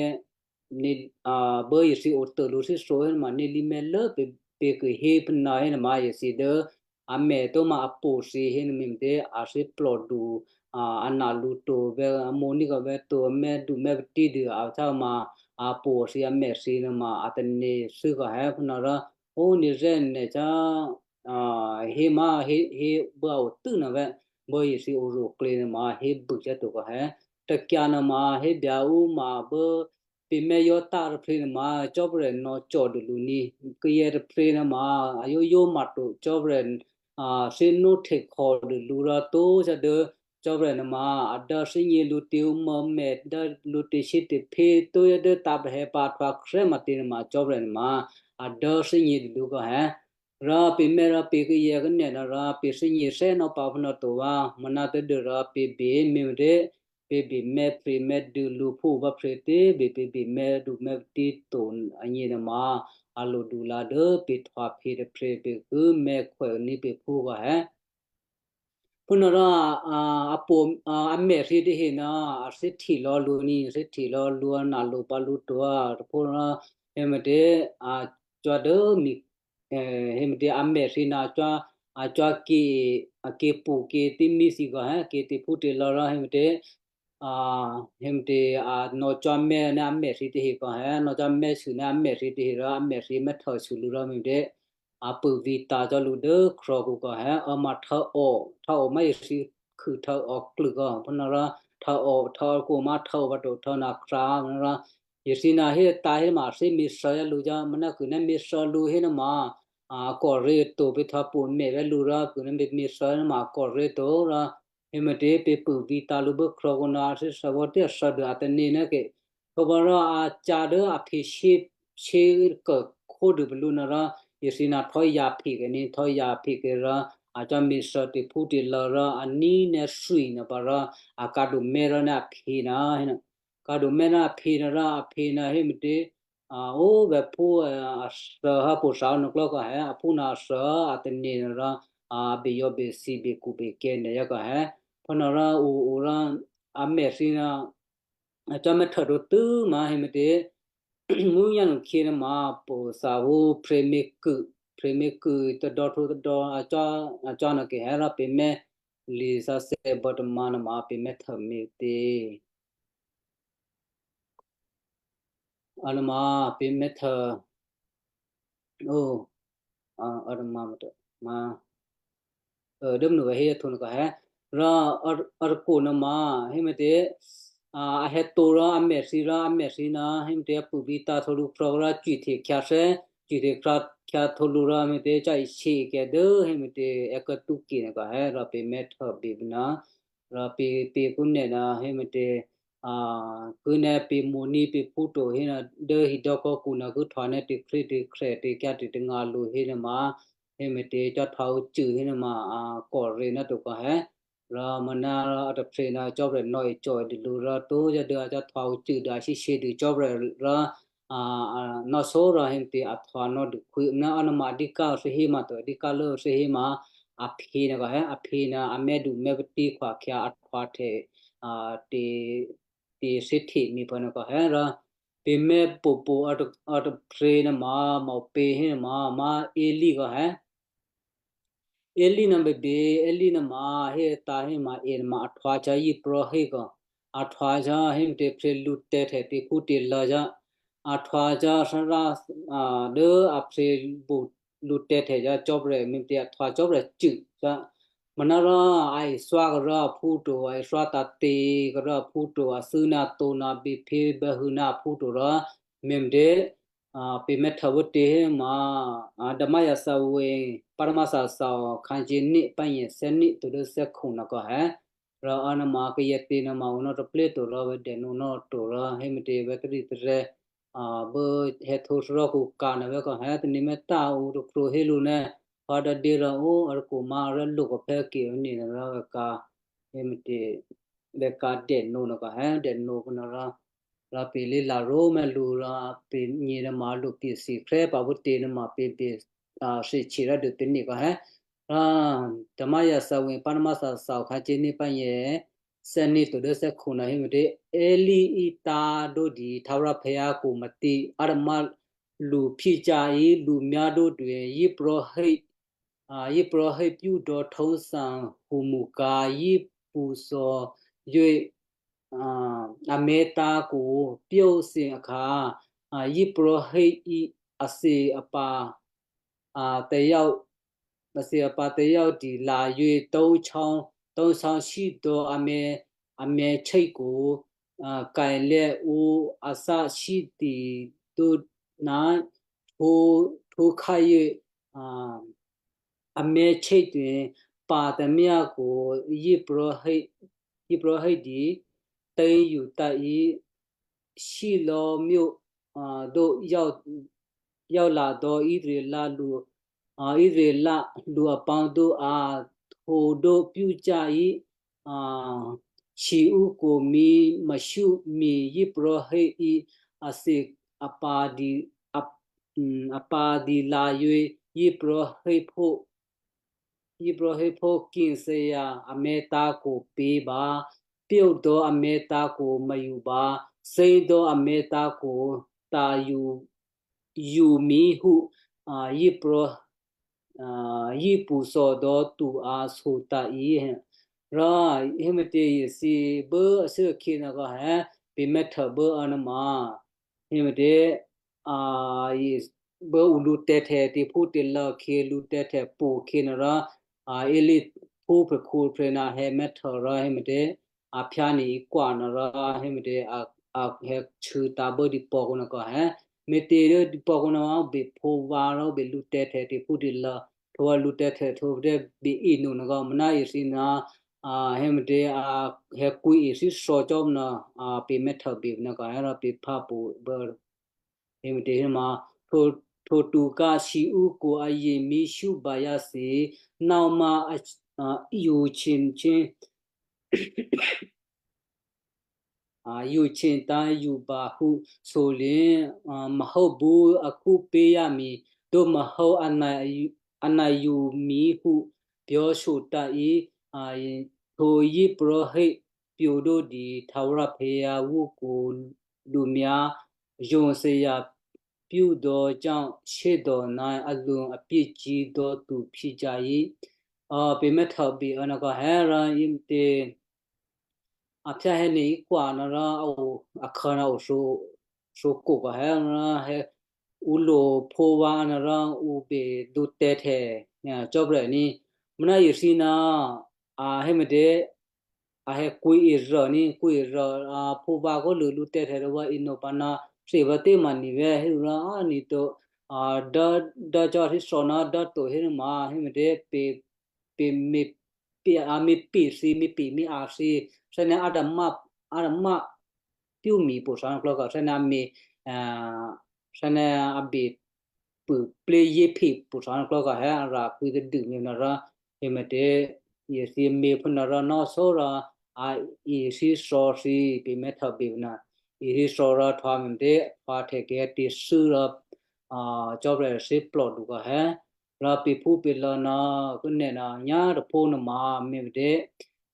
ní, a, bố yě thǐ otô lǔ thíso hé ma ní lǐmè̤ lố pě, pě kû̌ hé phúnuô hé nuôma yě thǐ dố a mè̤ tó̤ ma a pǒ thǐ hé nuô me̤tě a thíplòdu, a, a ná lǔ to vè̤ a mǒ ní kò vè̤ to a mèdu mèpatí dû a htá ma a pǒ thǐ a mè̤ thǐ nuôma a tane̤ thû́ kò hè̌ phúnuô rò, ó ní rè́ nè̤ cá, a, hé má hé, hé bố a otû́ ná vè̤, bố yě thǐ orò̤ klě nuôma hé bû cá to kò hè̌, takyǎ nuôma hé byǎ ǔ ma bố pě mè́ Jordan tôphrě nuôma Cò́marya nò̌ còdû lǔ ní, kayǎ tôphrě nuôma a yó yó ma to Cò́marya, a, thímí htekhòdû lǔ rò tó̤ sá dố Cò́marya nuôma a dố thè́gně lǔ tè̤oomè̌, dố lǔ tè̤sǐ tè̤phyé, kayǎ dố tǎ̤pahè̌ pǎ htwǎ khrè́ ma tě nuôma Cò́marya nuôma a dố thè́gně dû lǔ kò hé. Rò pè̤ mè́ rò pè̤ kayǎ kanè́ nuô rò pè̤ thè́gně thè́nò́ pǎ phúnuô to vǎ, mò̤́ ná tadû́rò pè̤ bè me̤ me̤tě, pè̤ bè mè́ pryě̤ mè́dû lǔphú vǎ pryě̤ tě bè pè̤ bè mè́du mè́patí to agně nuôma a lodulǎ dố pè̤ htwaphyě tôpryě̤ pè̤ ki mè́khwèní̤ pè̤ phú vǎ hé. Phúnuôrò a, a pò, a, a mèthǐ tahe ná a thè́hte lò̌ lǔ ní, thè́hte lò̌ lǔ, a nalǒ pǎ lǔ to a tôphó rò, hé me̤tě, a cò́ dố mi, eh, hé me̤tě, a mèthǐ ná a cò́, a cò́ ke, a ke pṳ ke tè̤mí thǐ kò hé, ke tè̤phú tè̤lò̌ rò hé me̤tě, a, hé me̤tě, a nò̌ cò́ mè́ ná a mèthǐ tahe kò hé, nò̌ cò́ mè́sû ná a mèthǐ tahe rò a mèthǐ mè́htôsû lǔ rò me̤tě, a pṳ̂ vǐtǎ̤ cò́ lǔ dố khrò̌kǔ kò hé, a ma htǎo, htǎo má ithǐ khû htǎo klû kò, phúnuôrò htǎo, htǎo kǔ má htǎo vǎ to htǎo ná khrǎ, phúnuôrò ithǐ ná hé tǎ̤ hé ma thè́ me̤thû́ yá lǔ cò́, mò̤́ ná kû ná me̤thû́ lǔ hé nuôma, a kòrè̤̌ to pè̤ htǎ pṳ mè̤ vè̤́ lǔ rò kû ná me̤, me̤thû́ nuôma a kòrè̤̌ to rò, hé me̤tě pè̤ pṳ̂ vǐtǎ̤ lǔ bố khrò̌kǔ ná a thè́ thè́ vò̤́ tè̤thû́ dû a tané̤ ná ke. Khǒbò́rò a cǎ dố a phe shé, shé kô khódû pulǔ nuôrò, ithǐ ná htò́ yǎ phe kèní, htò́ yǎ phe ke rò, a cò́ me̤thû́ tè̤phú tè̤lò̌ rò, a ní̤ ná thwi nuô pǎ rò, a kǎdu mè́ rò ná a phe ná, hé ná, kǎdu mè́ ná a phe nuôrò, a phe ná hé me̤tě, a ó vè̤phú, a, a thû́ há pṳ thǎ nuôklò́ kò hé, a phú ná a thû́ a tané̤ nuôrò, a bèyò̌ bèthǐ bèkṳ bèkè̤ nuô yá kò hé. Phúnuôrò ǔ, ǔ rò, a mèthǐ ná, a cò́ mè́htô tǒ tû́ ma hé me̤tě, mǔ nyánu khyě nuôma pṳ thǎ hú pryě̤ me̤kû, pryě̤ me̤kû tadò̌ htwǒ tadò̌ a cò́, a cò́ nuô ke hé rò pè̤ mè́ lisǎsè̌ bò̌tômǎ nuôma pè̤ mè́htô me̤tě. A nuôma pè̤ mè́htô, ó, a, a nuôma, ma, ơ, dốmnuô vè̤ hé htwǒ nuô kò hé. Rò a, a rukhu nuôma, hé me̤tě, a, a hè̌tǒ rò a mèthǐ rò a mèthǐ ná, hé me̤tě a pṳ̂ vǐtǎ̤ htwǒ lǔ khrò̌ rò cwihtye khyǎthè́, cwihtye khyǎ, khyǎ htwǒ lǔ rò hé me̤tě cò́ ishyé ikè̤ dố, hé me̤tě èkatú ke nuô kò hé, rò pè̤ mè́htô bèbè ná, rò pè̤, pè̤ kǔ nè̤ ná, hé me̤tě, a, kû̌ ná pè̤ mo̤ní̤ pè̤ phú to hé ná dố hidò́kò́kǔ ná kû̌ htwǒ ná tè̤khrí tè̤khrè̤ tè̤kyǎ tè̤tangǎ lǔ hé nuôma, hé me̤tě cò́ htwǒ ǔ cû hé nuôma, a, kòrè̤̌ ná to kò hé. Rò mò̤́ ná a taphryě ná Cò́marya nò̌e cò́ dû lǔ rò tó̤ yá dố a cò́ htwǒ ǔ cû dû a shyé shyé dû Cò́marya rò, a, a, nò̌ sǒ rò hé me̤tě a htwǒ nò̌ dû khwí ná a nuôma a dǐká thǐ hé ma to, a dǐká lố thǐ hé ma, a phe nuô kò hé, a phe ná a mè́du mè́patí khwí khyě a htwǒ htè, a, tè̤, tè̤sè̌htye me̤ pô nuô kò hé rò, pè̤ mè́ pṳ pṳ a ta, a taphryě nuôma, ma pě hé nuôma, ma Eli kò hé. Eli ná bèbè, Eli nuôma, hé tǎ hé ma e nuôma a htwǒ cò́ Yěprò̤hé kò, a htwǒ cò́ hé me̤tě pryě̤ lǔtè̤htè tè̤phú tè̤lò̌ cò́, a htwǒ cò́ Sara, a, dố a pryě̤ bu lǔtè̤htè cò́ Cò́marya me̤tě a htwǒ Cò́marya cû cò́. Manárò a e thwá kè́ rò a phú to, a e thwá tǎ̤tě kè́ rò a phú to, a thû́ ná to ná bèphé bèhû ná a phú to rò, me̤tě, a, pè̤ mè́htô bó tě hé ma, a, Damya Sawe, Parama Sasaw, khǎ cye ní pányě̤ thè́ ní to dố thè́khu nuô kò hé. Rò a nuôma kayǎ tě nuôma o nò́ taplé to rò vè̤ dènǒ nò́ to rò hé me̤tě vè̤ tarí tarè́, a, bố hè̌htǒ thárò́kǔ kǎ nuô vè̤ kò hé taní mè́tǎ ǔ tôkrwǒ hé lǔ ná, hò́ dǎdě rò ó a rukhu ma rè́ lukòphè́ ke ǔ ní nuô rò vè̤ kǎ, hé me̤tě, vè̤ kǎ dènǒ nuô kò hé dènǒ kò nuô rò, rò pè̤ lě la̤ ró̤ mè́ lǔ rò pè̤ nyě̤ nuôma lǔ pè̤ thǐ khrè́ pǎ bó tě nuôma pè̤ bè, a, thǐ chye rò dû pè̤ ní kò hé. Rò Damya Sawe, Parama Sasaw, khǎ cye ní pányě̤ thè́ ní to dố thè́khu nuô hé me̤tě, Eli í tǎ dódì thárá phè̌ a kò me̤tě, a rma lǔ phyécyá̤ í lǔ myá dódě, Yěprò̤hé, a, Yěprò̤hé pyúdò̌ htǒthǎ humuka Yěpṳthò̌ Yě, a, a mè̤tǎ̤ kò pyó̤ thǐ akhǎ, a, Yěprò̤hé í a thǐ a pa, a, tè̤yáo, a thǐ a pa tè̤yáo dǐ la̤ Yě tó̤ cháo, tó̤ cháo sídò̌ a mè̤, a mè̤ ché̤ kò, a, Kain lè́ ǔ a thá sídǐ dǒ ná htwǒ, htwǒ khǎ Yě, a, a mè̤ ché̤ tuô̌ pa tǎmyá kò Yěprò̤hé Yěprò̤ hé dǐ, tè̤yuta í, sílò̤́myó, a, dó yáo-, yáolǎ dò̌ Israel lu, a, Israel lu apǎ̤ dó a htwǒ dó pyúcá í, a, siǔkǒ mǐ mashú mǐ Yěprò̤ hé í, a thǐ, a pa di, a, mm, a pa di lǎyě Yěprò̤ hé phó Yěprò̤ hé phó King Uzziah a mètǎ̤kǒ pě̤ bǎ, pyódò̌ a mètǎ̤kǒ mayuba, thè́dò̌ a mètǎ̤kǒ tǎ yu, yu mǐ hú, a, Yěprò̤, a, Yěpu thòdò̌ tu a sotǎ̤ í. Rò, héme̤tě yěthǐ bố a thû́ akhyě nuôkò hé, pě mèthè bố a nuôma, héme̤tě, a, bố ǔ lǔtè̤htè tè̤phútè̤lò̌ khyě, lǔtè̤htè po khyě nuôrò, a, Eli phú phekhǔphe ná hé mèthè rò héme̤tě, a phyání̤ ikwa nuôrò héme̤tě, a, a hé chû̌tǎ̤ bố dǐpò̤kǔ nuôkò hé, me̤tě dố dǐpò̤kǔ nuôma ǔ bè phǒvǎ rò ǔ bè lǔtè̤htè tè̤phútè̤lò̌, htwǒ lǔtè̤htè htwǒ dố bè inu nuôkò mná yěthǐ ná, a, héme̤tě, a, hé kwǐe thíthò̌ cò́ nuô, a, pě mèthè bě nuôkò hé rò pě phá po bố Héme̤tě héma, htwǒ, htwǒ tuka̤ siǔkǔ a yě mǐ shú bayǎ thǐ, náoma a, a, yuchin chin, a, yuchin tǎ yuba hú sole, a, mahóbǔ a kú péyá mi, dó mahó a nai a yu-, a nai yu mǐ hú pyò̤shotǎ í, a, htwǒ Yěprò̤ hé pyodó di thawra phè̌yǎ wókǔ dumyá yǒtheyǎ pyúdò̌ cò́ shédò̌ ná aluô̤ apyécyí̤ dò̌ tu phyécyá̤ í. A, pě mèthè bě a nuôkò hé rò yěme̤tě, a phyá hé ní̤ ikwa nuôrò a o, akhǎ ná o thǒ, thǒkǒ kò hé rò hé, ǔ lo phǒvǎ nuôrò ǔ bè dǔtè̤htè, a, cò́prè̤ ní. Mná yěthǐ ná, a, héme̤tě, a hé kwǐe rò ní, kwǐe rò, a, phǒvǎ kó lû lǔtè̤htè rò vǎ ino pǎ ná thǐ vǎ té̤ ma ni vè̤́ hé rò, a, ni to, a, dố, dố cò́ thíthò̌ ná dố to hénuôma, héme̤tě pě, pě mě, pě a mě pě thǐ, mě pě mě a thǐ, thè́ ná Adama, Adama pyómi pothǎ klò̌ kò thè́ ná mě, a, thè́ ná a bè pû plé yě phe pothǎ klò̌ kò hé a rà kwǐ tadû mi nuôrò, héme̤tě, yěthǐ mě phú nuôrò nò́ só rò, a, yěthǐ thò̌ thǐ pě mèthè bě nuô, yěthǐ thò̌ rò htwǎ me̤tě, htwǎ htè̌ kayǎ tè̤thû́ rò, a, cò́prè̤ thíplòdu kò hé, rò pě phú pě lò̌ ná, kó nè̤ ná nyá taphó nuôma, me̤tě,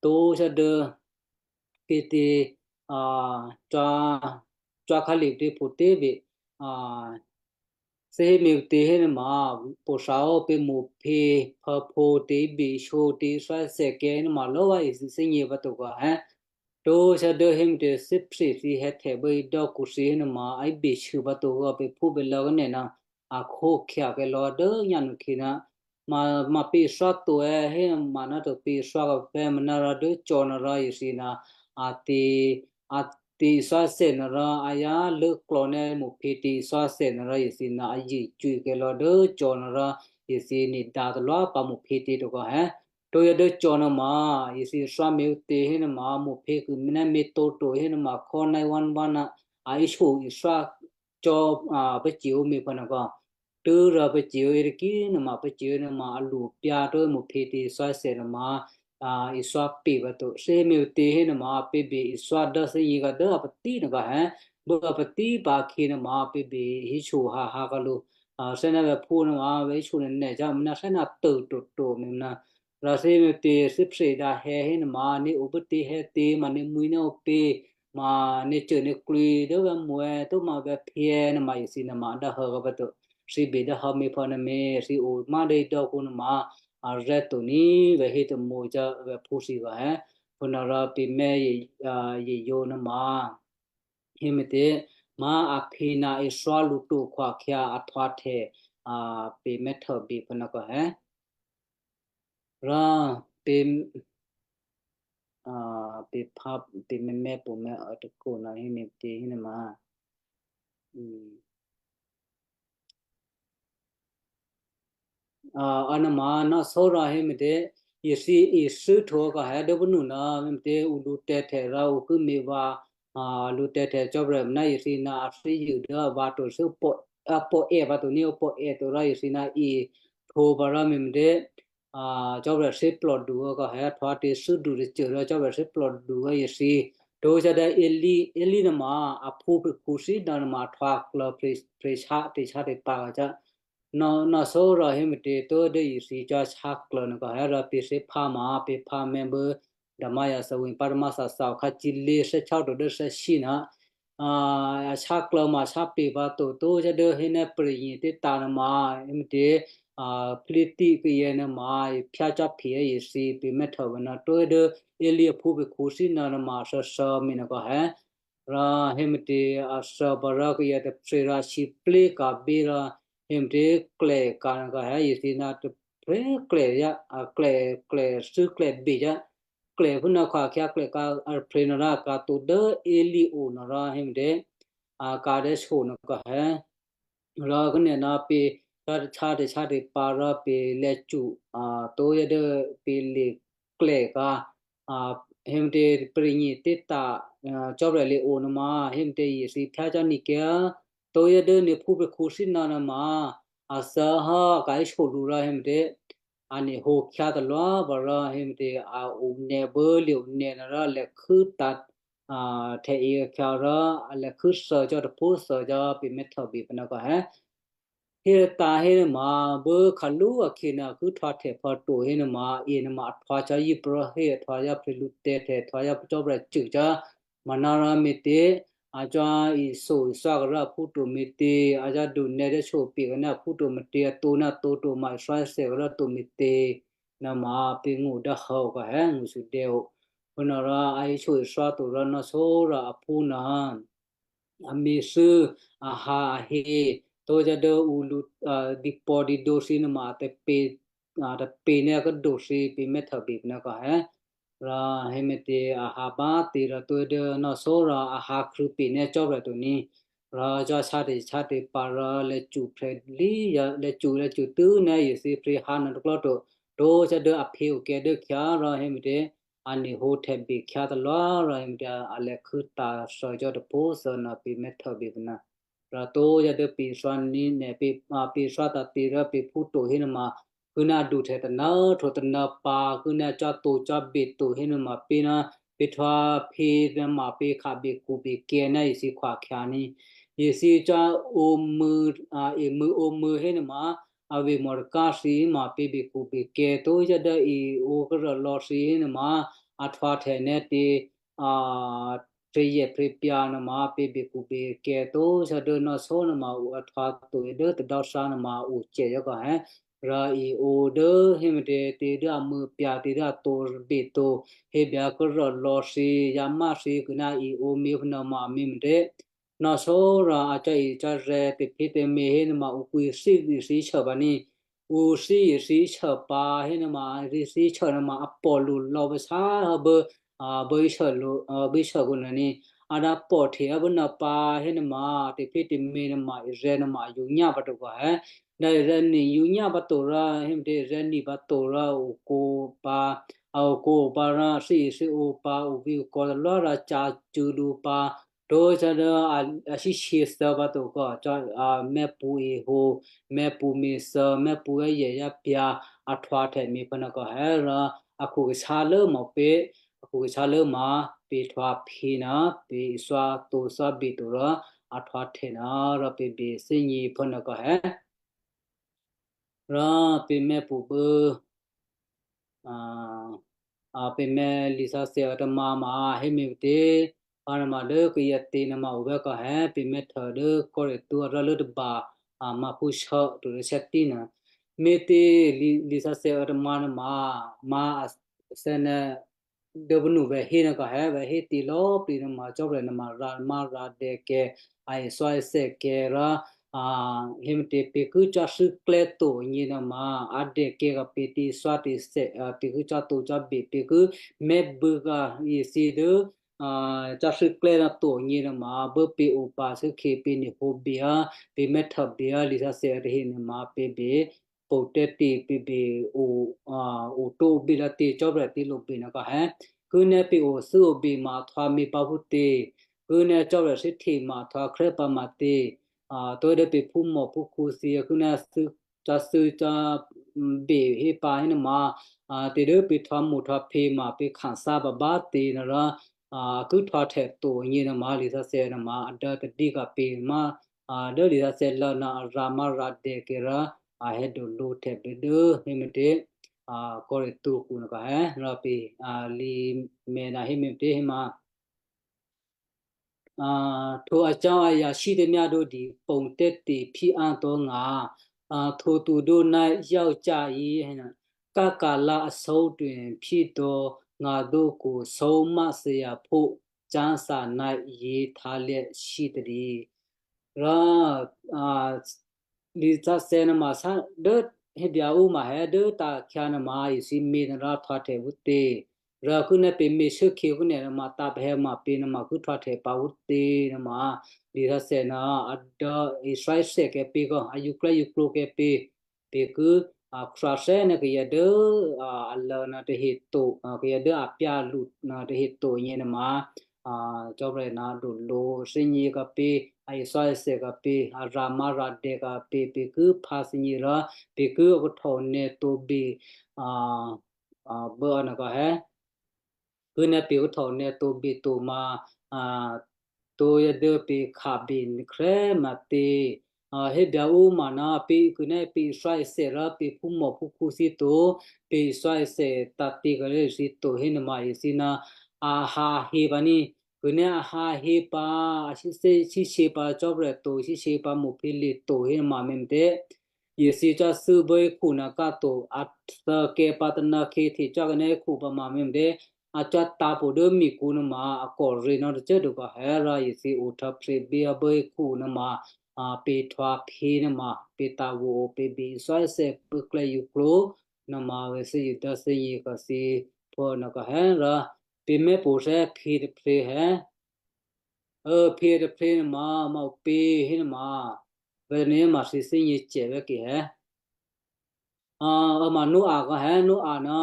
tó sá dố, pě tě, a, cwá, cwá khǎlè tě phǒ tě bě, a, thè́ héme̤tě hénuôma, pothǎ ó pě mo̤phě, phǎphǒ tě bě shǒ tě thǎthèkè̤̌ hénuôma lò̌ vǎ èthǐ thè́gně vǎ to kò hé. Tó sá dố héme̤tě thíphrè thǐ hè̌htè bố idò́kǔ thǐ hénuôma, a ibè shû vǎ to kò pě phú pě lò̌ kó nè̤ ná, a khókhya kèlò̌ dố nyánuôkhyě ná, ma, ma pě thá to è, hé ma ná to pě thá kò pě ma ná rò dố cò̌ nuôrò yěthǐ ná, a tě, a tě thǎthè nuôrò, a yá lốklò̌ ná mo̤phě tě thǎthè nuôrò yěthǐ ná, a yě cwǐ kèlò̌ dố cò̌ nuôrò, yěthǐ ní dǎ talwá pǎ mo̤phě tě to kò hé. Tó yá dố cò̌ nuôma, yěthǐ thá me̤tě hénuôma, mo̤phě kû̌ mǐ ná mǐtǒ to hénuôma, khò́ nine one one ná, a íshǒ ithá cò̌, a, pacè̤̌ ǒ me̤ pha nuô kò. Tû́rò pacè̤̌ ǒ yětôkí nuôma pacè̤̌ ǒ nuôma a lṳ pyǎ tó mo̤phě tě thǎthè nuôma, a, ithá pě vǎ to. Thè́ héme̤tě hénuôma pě bè ithá dố thè́gně kò dố a patí nuô kò hé. Bố a patí pǎ khyě nuôma pě bè híshǒ hǎhǎ kò lǔ. A, thè́ ná vè̤̌ phú nuôma vè̤̌ híshǒ nè̤ nè̤ cò́, mǐ ná thè́ ná tồtôto mǐ ná. Rò thè́ héme̤tě thíphrè dǎ hè̌ hénuôma, ní o bố tě hè̌ tě ma ní mwi̤ ní ǒ pě, ma ní cô ní klwǐ dố vè̤̌ mwi̤ tó ma vè̤̌ phyě nuôma yěthǐ nuôma dố hǎ kò pǎ to. Thǐ bè dố hǎ me̤ pha nuô mǐ, thǐ o má dố idò́kǔ nuôma, a rè́ to ní vè̤̌ hé tômǒ cò́ vè̤̌ phú thǐ kò hé. Phú nuôrò pě mè̤ yě, a, yě yǒ nuôma. Héme̤tě, ma a phǐ ná ithá lǔ to khwakhyǎ a htwǎhtè, a, pě mèthè bě pha nuô kò hé. Rò pě, a, pě phá, pě mèmè̤ pǔ mèmè̤ a tôkò ná héme̤tě hénuôma. A, a nuôma ná só rò héme̤tě, Jesǔ ethû́htǒ kò hé dố punu ná, me̤tě ǔ lǔtè̤htè rò ǔ ki me̤ vǎ, a, lǔtè̤htè Cò́marya ná Jesǔ ná a thíyû dố a vǎ to thû́ pò, a pò è vǎ to ní ǔ pò è to rò Jesǔ ná e htǒ pǎ rò me̤ me̤tě, a, Cò́marya thíplòdu kò hé htwǎ tè̤thû́du tôcô rò Cò́marya thíplòdu rò Jesǔ htǒcyá̤ dố Eli, Eli nuôma aphú prekhu thíná nuôma htwǎklò̌ pre, prehyǎ tè̤sháte pǎ cò́. Nò̌, nò̌sórò hé me̤tě tó dố Jesǔ cò́ sháklò̌ nuô kò hé rò pě̤ thíphá ma pě̤ phá mè̤ bố Damaria thawin pá tamá thawthawkhǎ cilě thè́htyóto dố thè́shyé ná, a, a sháklò̌ ma shápě̤ pǎ to tó cyá̤ dố hé ná prè̤nyě̤ tè̤tǎ̤ nuôma, hé me̤tě, a, Philisti kayǎ nuôma, phyácyá̤ phe Jesǔ pě mèthè vǎ ná tó dố Eli aphú pekhu thíná nuôma thè̌thè̌ me̤nuôkò hé. Rò hé me̤tě a thè̌ pǎ rò kayǎ tôprè̤ rò a sǐplé̤ ka̤bí rò hé me̤tě klèka̤ nuôkò hé Jesǔ ná tôprè̤ klè, a klè, klè thû́ klè becyá̤. Klè phúnuô khwakhyǎ klè ka̤ a tôprè̤ nuô rò a ka̤ to dố Eli o nuô rò hé me̤tě a ka̤ dố shyokhuô nuôkò hé. Rò kné ná pě, rò tè̤sháte sháte pǎ rò pě lè̌cu, a, tó yá dố pě leklèka̤, a, hé me̤tě prè̤nyě̤ tè̤tǎ̤, a, Cò́marya lě o nuôma hé me̤tě Jesǔ phyácyá̤ nè̌kyǎ tó yá dố nuôphú pekhu thíná nuôma a thè̌ hò́ a ka̤ íshyo lǔ rò hé me̤tě a nè̤ hǒ khyá talwá pǎ rò hé me̤tě a onè̌ bố lye̤ onè̌ nuô rò lèkhû́ tǎ, a, htè̌e khyá rò a lèkhû́ thè̌ cò́ tôpó̤ thè̌ cò́ pě mèthè bě pǎ nuôkò hé. Hé tǎ hé nuôma bố khalú akhyě nuô a ki htwǎhtè pǎ to hé nuôma, e nuôma a htwǎ cò́ yěprò̤ hé a htwǎ yá prè̤lǔtè̤htè, a htwǎ yá Cò́marya cû cò́. Manárò me̤tě, a cò́ iso iswá kará aphú to me̤tě, a cò́ dunè̌ dố shyokhuô pě kaná aphú to me̤tě, a tǒ ná tǒ to ma iswá isè kará to me̤tě, nuôma pě ngó̤ dố hò́kò hé ngó̤sûdè̌ o. Phúnuôrò a iso iswá to rò nò̌sórò aphú nuô a me̤thû́, a ha a he, tó cò́ dố ǔ lǔ, a, dǐpò̤dǐdǒ thǐ nuôma a tape, a tape ná khuốdu thǐ pě mèthè bě pǎ nuôkò hé. Rò hé me̤tě a ha bá꤮ tě rò tó dố nò̌sórò a ha krṳ̂̌pè ná Cò́marya to ní. Rò cò́ sháte sháte pǎ rò lè̌cu phrèlí, lè̌cu lè̌cu tû́ ná Jesǔ prè̤ há nuô tôklò́ to, tó cò́ dố a phe okè̌ dố khyá rò hé me̤tě a nè̤ hǒ htè̌ bě khyá talwá rò hé me̤tě a lèkhû́ tǎ thè̌ cò́ tôpó̤ thè̌ nuô pě mèthè bě pǎ nuô. Rò tó yá dố pě thwǎ ní nè̤ pě, a, pě thwǎ tǎ̤tě rò pě phú to hé nuôma, kû̌ ná a duhtè̌ tônuô, htwǒ tônuô pǎ, kû̌ ná a cò́ to cò́ bě to hé nuôma pě ná, pě thwǎ phe nuôma pě kha̤ bě khuh bě kè̌ ná Jesǔ khwakhyǎ ní. Jesǔ cò́ ǒmû̌, a, emû̌ ǒmû̌ hé nuôma, a vǐ Mordecai thǐ ma pě bě khuh bě kè̌ tó yá dố e ǒ khuốdu lò̌ thǐ hé nuôma, a htwǎhtè̌ ná tě, a, prè̤yè prè̤pyǎ nuôma pě bě khuh bě kè̌ tó cò́ dố nò̌sórò nuôma ǔ a htwǎ to dố tadò́ thǎ nuôma ǔ cè̌ yá kò hé. Rò e ǒ dố hé me̤tě tě dố a mû̌ pyǎ tě dố a tǒ bě to, hé byǎ khuốdu lò̌ thǐ, yǎ má thǐ kû̌ ná e ǒ mě pǎ nuôma a mě me̤tě. Nò̌sórò a cò́ e cò́ rè̤ tè̤phyě tè̤me̤ hé nuôma ǔ kwǐ thí thǐ shò́ pǎ ní. Ǔ thí Jesǔ shò́ pǎ hé nuôma, Jesǔ shò́ nuôma a pò̤ lǔ lò̌ pǎ sá bố, a, bố íshò́ lǔ, a, bố íshò́ kǔ nuô ní. A dǎ pò̤ hte a bố nuô pǎ hé nuôma, tè̤phyě tè̤me̤ nuôma, Israel nuôma a yǒ nyá pǎ to kò hé. Dǎ Israel ni̤ yǒ nyá pǎ to rò, hé me̤tě Israel ni̤ pǎ to rò, okǒ pǎ, a okǒ pǎ rò, thí Jesǔ ǒ pǎ, ovǐ̤okò̌ talwá rò, ca̤cṳ̂ lǔ pǎ, tó cò́ dố a, a síshyě thè̌ pǎ to kò, cò́, a, mèpṳ̌ ehǒ, mèpṳ̌ me̤thè̌, mèpṳ̌ yáyè yápyǎ, a htwǎhtè̌ me̤ pǎ nuôkò hé rò, a khukashyá lốmò pě, a khukashyá lốmò pě htwǎ phe nuô, pě thwǎ to thwǎ bě to rò, a htwǎhtè̌ nuô rò pě bě thímí pǎ nuôkò hé. Rò pě mèpṳ̌ bố, a, a, pě mèpṳ̌ lisǎsè a tômǎ ma hé me̤tě, pǎ nuôma dố kayǎ tě nuôma o vè̤́ kò hé, pě mèthè dố Corinth arǎ lốtôba, a, ma phúshyé to dố sè́tí nuô. Me̤tě li-, lisǎsè a tômǎ nuôma, ma a thè́ nuô, dố pǔ nuô vè̤́ hé nuôkò hé, vè̤́ hé tě lò̌꤮ plǐ nuôma Cò́marya nuôma rǎmá rǎdè̌ kè̌, a e thwá e thè́ kè̌ rò, a, hé me̤tě pě ki cò́ thû́ klè́ to agně nuôma, a dè̌ kè̌ kò pě tě thwá tě thè́, a, pě ki cò́ to cò́ bě pě ki mèpṳ̌ kò Jesǔ dố, a, cò́ thû́ klè́ nuô to agně nuôma, bố pě o pǎ thû́ khe pě ni̤ hǒ bě, pě mèthè bě, lisǎsè tahe nuôma pě bě, pongtè̤te̤ pě bě o, a, otǒ obě lǎtě Cò́marya tǐ lobě nè̤ kò hé. Kû̌nè̌ pě othû́ obě ma ahtwǎ mě pǎ phútě? Kû̌nè̌ Cò́marya shéhte ma ahtwǎ khrè́ pǎ ma tě? A, tǒ dố pě phúmò phúkhǔ thyě kû̌nè̌ thû́, cǎthû́ cǎ, m, bě hé pǎ hénuôma, a, tě dố pě htwǎ mo̤htwǎ phe ma pě khathá babá tě nuôrò, a, a ki htwǎhtè to agně nuôma lisǎsè̌ nuôma a dố tadí kǎ pě má, a, dố lisǎsè̌ lǎ ná a rǎmárǎdè̌ kè rò a hè̌doluô̌htè blě dố héme̤tě, a, Corinthia kǔ nuô kò hé rò pě, a, lǐ mè̤ ná héme̤tě héma. A, htwǒ acò́ ayǎ shyétamyá dǒ di pongtè̤te̤ phyéáto̤ ngǎ, a, htwǒ tǔ dǒ ná yáocyá̤ yě, káka̤lǎ asǒ twe phyédò̌ ngǎ dǒkhu sǒ máthèyaphú cáthà ná yě htyělyǎ shyétadě. Rò, a, lisǎsè̌ nuôma sá dố hébya ǔ ma hé dố tǎ̤khyǎ nuôma ithǐ mě nuôrò htwǎhtè phútě? Rò kû̌nè̌ pě mě shuốkhyě kû̌nè̌ nuôma tǎ̤pahè̌ ma pě nuôma ki htwǎhtè pǎ phútě nuôma lisǎsè̌ nuô a dố Israel thèkè̌ pě kò a yǔklè́yǔklǒ kè̌ pě, pě ki, a, khrwǎthè́ ná kayǎ dố, a, a lố nuô tahe to, a, kayǎ dố a pyá lǔ nuô tahe to agně nuôma, a, Cò́marya ná dolo thínyě kǎ pě, a isò́isè kǎ pě, a rǎmárǎdè̌ kǎ pě, pě ki phǎ thínyě rò, pě ki a kahtònè̌ tǒbě, a, a, bố a nuô kò hé. Kû̌nè̌ pě kahtònè̌ tǒbě to ma, a, tǒ yá dố pě khabye nuôkhrè́ ma tě? A, hébya ǔ ma ná pě kû̌nè̌ pě isò́isè rò pě phúmò phúkhǔ thǐ to, pě isò́isè tǎ̤tě kǎ dố thǐ to hénuôma ithǐ ná a ha he pǎ ní. Kû̌nè̌ a ha he pǎ, a shyéthè́ shyéshye pǎ Cò́marya to, shyéshye pǎ mo̤phílye̤ to hénuôma me̤tě? Ithǐ cò́thû́ bố hekhu nuô ká to, a thèkè̌ pǎ tônǎkhyě htecuố kǎnè̌ hekhu pǎ ma me̤tě? A cò́tǎ̤ po dố mikǔ nuôma a kòre nò́ tôcô꤮ to kò hé rò ithǐ ohtò̌phrě bí a bố hekhu nuôma, a, pě htwǎ phe nuôma pě tǎ̤wo o pě bě isò́isè pốklè́ yǔklǒ nuôma vè̤thû́ yědò́ thínyě kò thǐ phú nuô kò hé rò pě mè́ po̤ thè́ phe tôphrě hé. Ơ, phe tôphrě nuôma, ma ǔpě hénuôma, vè̤̌ ma thǐ thínyě cè vè̤̌ ke hé. A, ơ ma Noa kò hé, Noa ná,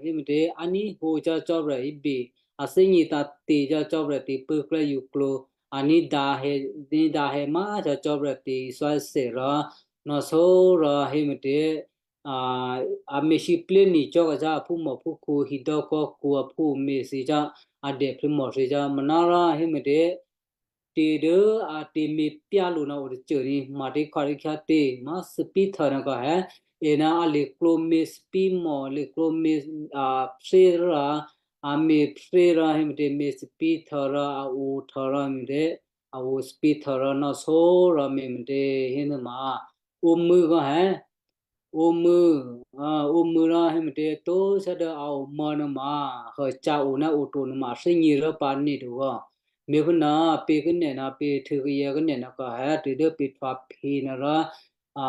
héme̤tě, a ní̤ hǒ cò́ Cò́marya hébye, a thínyě tǎ̤te̤ cò́ Cò́marya tě pốklè́ yǔklǒ, a ní̤dǎ hè, ní̤dǎ hè má̤ cò́ Cò́marya tě isò́isè rò, nò̌só rò héme̤tě, a, a měsǐplé̤ ni cò́ kazá aphúmòphúkhǔ hidò́kò́kǔ aphú amě thǐ cò́, a dèphrimò thǐ cò́, manárò héme̤tě, tě dố a tě měpyá lǔ ná o tôcô ní, ma tě khò̌ tě khyá tě, ma thupí htò̌ ná kò hé, è ná a le̤klǒ měthupí mò, le̤klǒ mě, a, phré rò, a měphré rò héme̤tě, měthupí htò̌ rò, a o htò̌ rò me̤tě, a o thupí htò̌ rò nò̌só rò me̤me̤tě hénuôma, ǔmû̌ kò hé, ǔmû̌, a, ǔmû̌ rò héme̤tě tó sá dố a omò̌ nuôma, hôcǎ o ná oto nuôma thínyě rò pǎ nè̤ to vò. Me̤phúnuô, pě kânè̌ ná pě htû̌ kayǎ kânè̌ ná kò hé tě dố pě htwǎ phe nuô rò, a,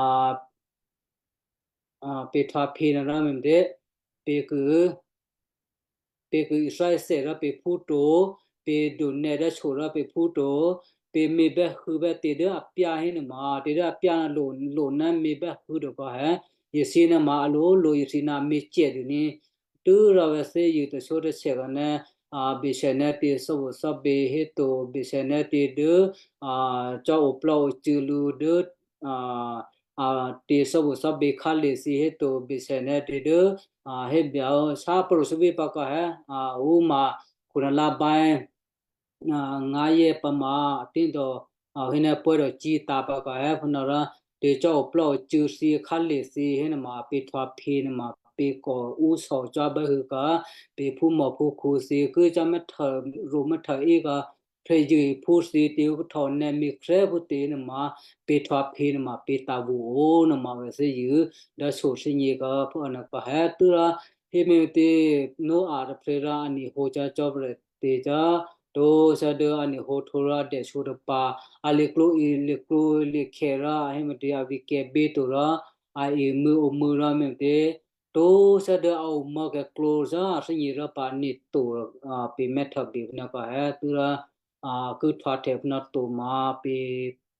a, pě htwǎ phe nuô rò me̤me̤tě, pě kû̌, pě kû̌ isò́isè rò pě phú to, pě donè̌ dố so rò pě phú to, pě měbè́hû̌ bè́ tě dố apyá hénuôma, tě dố apyá lo, lo ná měbè́hû̌ to kò hé, ithǐ nuôma a lo lo ithǐ ná měcè dû ní, tû́rò vè̤̌ thínyě tôsótôsè kò ná, a, bèsè ná tě sò́bòsò́bě héto, bèsè ná tě dố, a, cò́ oplò́ ocû̌ lǔ dố, a, a, tě sò́bòsò́bě khálye̤ thǐ héto, bèsè ná tě dố, a, hébyaó sá prusuvi pǎ kò hé, a, ǔ ma khunalá báyé, a, ngǎyě pǎ ma, a, tíndo, a, héná pwè́dò̌ cíta pǎ kò hé phúnuô rò, tě cò́ oplò́ ocû̌ thǐ khálye̤ thǐ hénuôma, pě htwǎ phe nuôma, pě kò ǔ sòcò́ bè́hû̌ kò, pě phúmòphúkhǔ thǐ kû̌ cò́ mè́htô, ro mè́htô í kò, phrèyě phú thǐ tě ǔ kahtò nè̌ me̤khrè́ phú tě nuôma, pě htwǎ phe nuôma, pě tǎ̤wo o nuôma vè̤̌ thínyě dố so thínyě kò phúnuô kò hé tû́rò, héme̤tě Noa tôphrě rò a ni̤ hǒ cò́ Cò́marya tě cò́, tó sá dố a ni̤ hǒ htwǒ rò a dèso tôpǎ, a le̤klǒ i le̤klǒ le̤khè rò a héme̤tě a vǐkè̤bě to rò, a emû̌ omû̌ rò me̤tě, tó sá dố a omò̌ kèklǒ sá a thínyě rò pǎ nè̤ to, a, pě mè́htô bě phúnuô kò hé tû́rò, a, kû̌ htwǎhtè phúnuô to ma pě,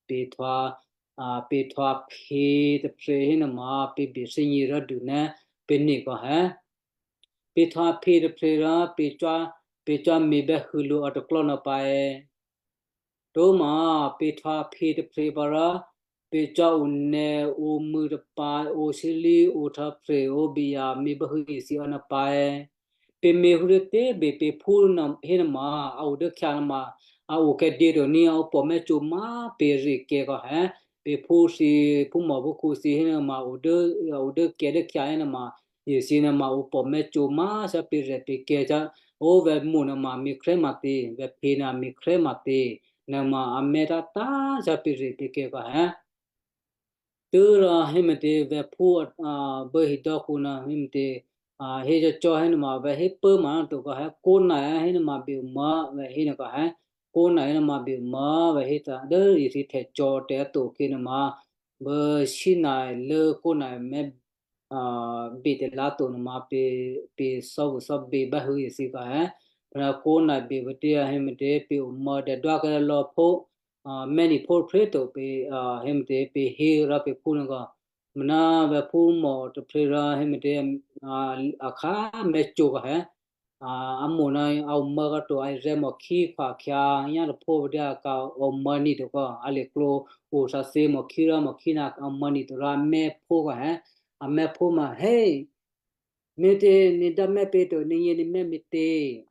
pě htwǎ, a, pehtòaphe tôprè̤ hénuôma pě bethè́gně rò́du ná pě nè̤ kò hé. Pehtòaphe tôprè̤ rò pě cò́, pě cò́ me̤bè́hû lǔ a tôklò́ nuô pǎ è̌? Tǒma, pehtòaphe tôprè̤ pǎ rò pě cò́ onè̌, omû̌ tapǎ, osílí, ohtò̌phrè, obiyǎ, me̤bè́hû isi ná pǎ è̌? Pě me̤hû tè̤bè pě phú hénuôma, a o dố khyá nuôma, a o kèdě to ní, a o pòmè́cǒ má pě rè̤kè̤ kò hé. Pě phú thǐ, phúmòphúkhǔ thǐ hénuôma o dố, a o dố kè̤ dố khyá hénuôma, isi nuôma o pòmè́cǒ má sá pě rè̤ pě kè̤ sá, ó vè̤ mo̤ nuôma me̤ kréma tě, vè̤ phe nuô me̤ kréma tě, nuôma a mè̤ tǎtǎ sá pě rè̤ pě kè̤ kò hé. Tû́rò héme̤tě vè̤phú, a, bố hidò́kǔ nuô héme̤tě, a, hé cò́cò́ hénuôma vè̤ hé pốma ná to kò hé, kónai hénuôma bè-omò̌ vè̤ hé nuô kò hé, kónai hénuôma bè-omò̌ vè̤ hé ta dố isi htè̌cò̌ tè̤ to khyě nuôma, bố Sinai lố kónai mè̤, a, bè tè̤lǎ to nuôma pě, pě sò́bù sò́bě báhû̌ isi kò hé, rò kónai bè vǎtě héme̤tě pě omò̌ dèdwákè́ lò̌phó, a, mè̤́ ni̤phó phré to pě, a, héme̤tě pě hé rò pě phú nuô kò, mná vè̤phú mò tôprè̤ rò héme̤tě, a, a khǎ mè̤cǒ kò hé, a, a mo̤ ná a omò̌ kò to, a irè̤ mòkhí khwakhyǎ nyá tôphó vǎtě a ka omò̌ ni to kò, a leklǒ o sǎsě mòkhí rò mòkhí ná a omò̌ ni to rò a mèphó kò hé, a mèphó ma hé, me̤tě nè̤ dǎ mè̤ pě to, nè̤ nyě nè̤ mè̤ me̤tě?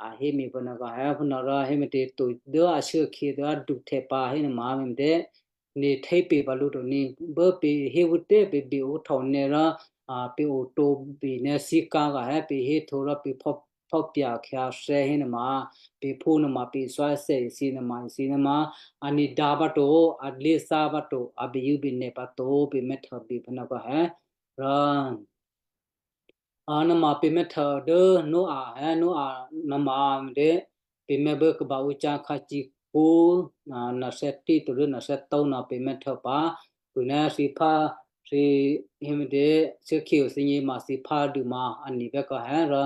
A hé me̤ phúnuô kò hé, phúnuô rò héme̤tě to dố ashuốkhyě dố a duhtè̌ pǎ hénuôma me̤tě, nè̤ htě pě pǎ lǔ to ní, bố pě hé vû́tě pě bè-ohtò̌ nè̤ rò, a, pě otǒ bè nè̤ síká kò hé, pě héhtǒ rò pě phò́, phò́pya̤ khyǎthè̌ hénuôma, pě phú nuôma pě sò́thè̌ isi nuôma, isi nuôma, a nè̤ dǎ pǎ to, a lé̤thá pǎ to, a bèyǔ bènè̤ pǎ to, pě mè̤htô bè phúnuô kò hé, rò a nuôma pě mè̤htô dố Noa, hé Noa nuôma me̤tě, pě mè̤ bố kaba ǔ cákhǎ cikú, a, nòthè́tí to dố nòthè́tó nuô pě mè̤htô pǎ, khuná thǐphá, thǐ, héme̤tě, shuốkhyě o thǐgně ma thǐphá dû ma a nè̤ bè́ kò hé rò,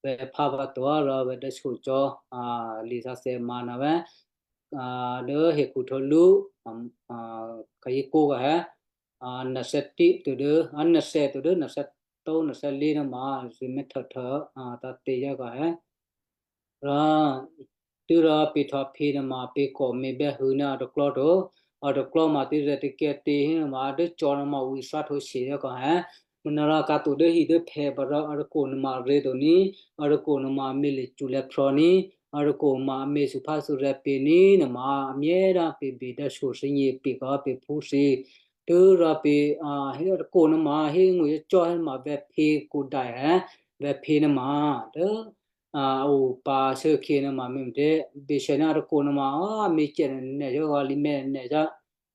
vè̤ phá pǎ to rò vè̤ dố so cò́, a, lisǎsè̌ ma nuô vè̤, a, dố hekhu htǒlú, a, a, khǎyě kó kò hé, a, nòthè́tí to dố, a, nòthè to dố nòthè́tó nòthè́lé nuôma, thǐ mè̤htô htô, a, tǎ̤te̤ yá kò hé. Rò, tû́rò pě htò̌phe nuôma pě kò me̤bè́hû̌ ná a tôklò́ to, a tôklò́ ma tǐ rè̤ takè̤ tě hénuôma, a dố cò̌ nuôma ǔ isá htǒ she̤ yá kò hé. Mǔnà rò kǎ to dố hi dố phè̌ pǎ rò a tôkò nuôma a rě to ní, a tôkò nuôma a me̤ lè cṳ̌ lè phrò̌ ní, a tôkò ma a me̤ suphásû̌rè̤̌ pě ní nuôma, a myě dá pě bè dá so thǐgně pě kò pě phú thǐ. Tû́rò pě, a, hé a tôkò nuôma, hé ngó̤ yá cò́ hénuôma vè̤ phe kǒdai hé, vè̤ phe nuôma, dố, a, a o pǎ shuốkhyě nuôma me̤tě, bè shè ná a tôkò nuôma, a, me̤ cè nè̤ cò́, a lǐ mè̤ nè̤ cò́,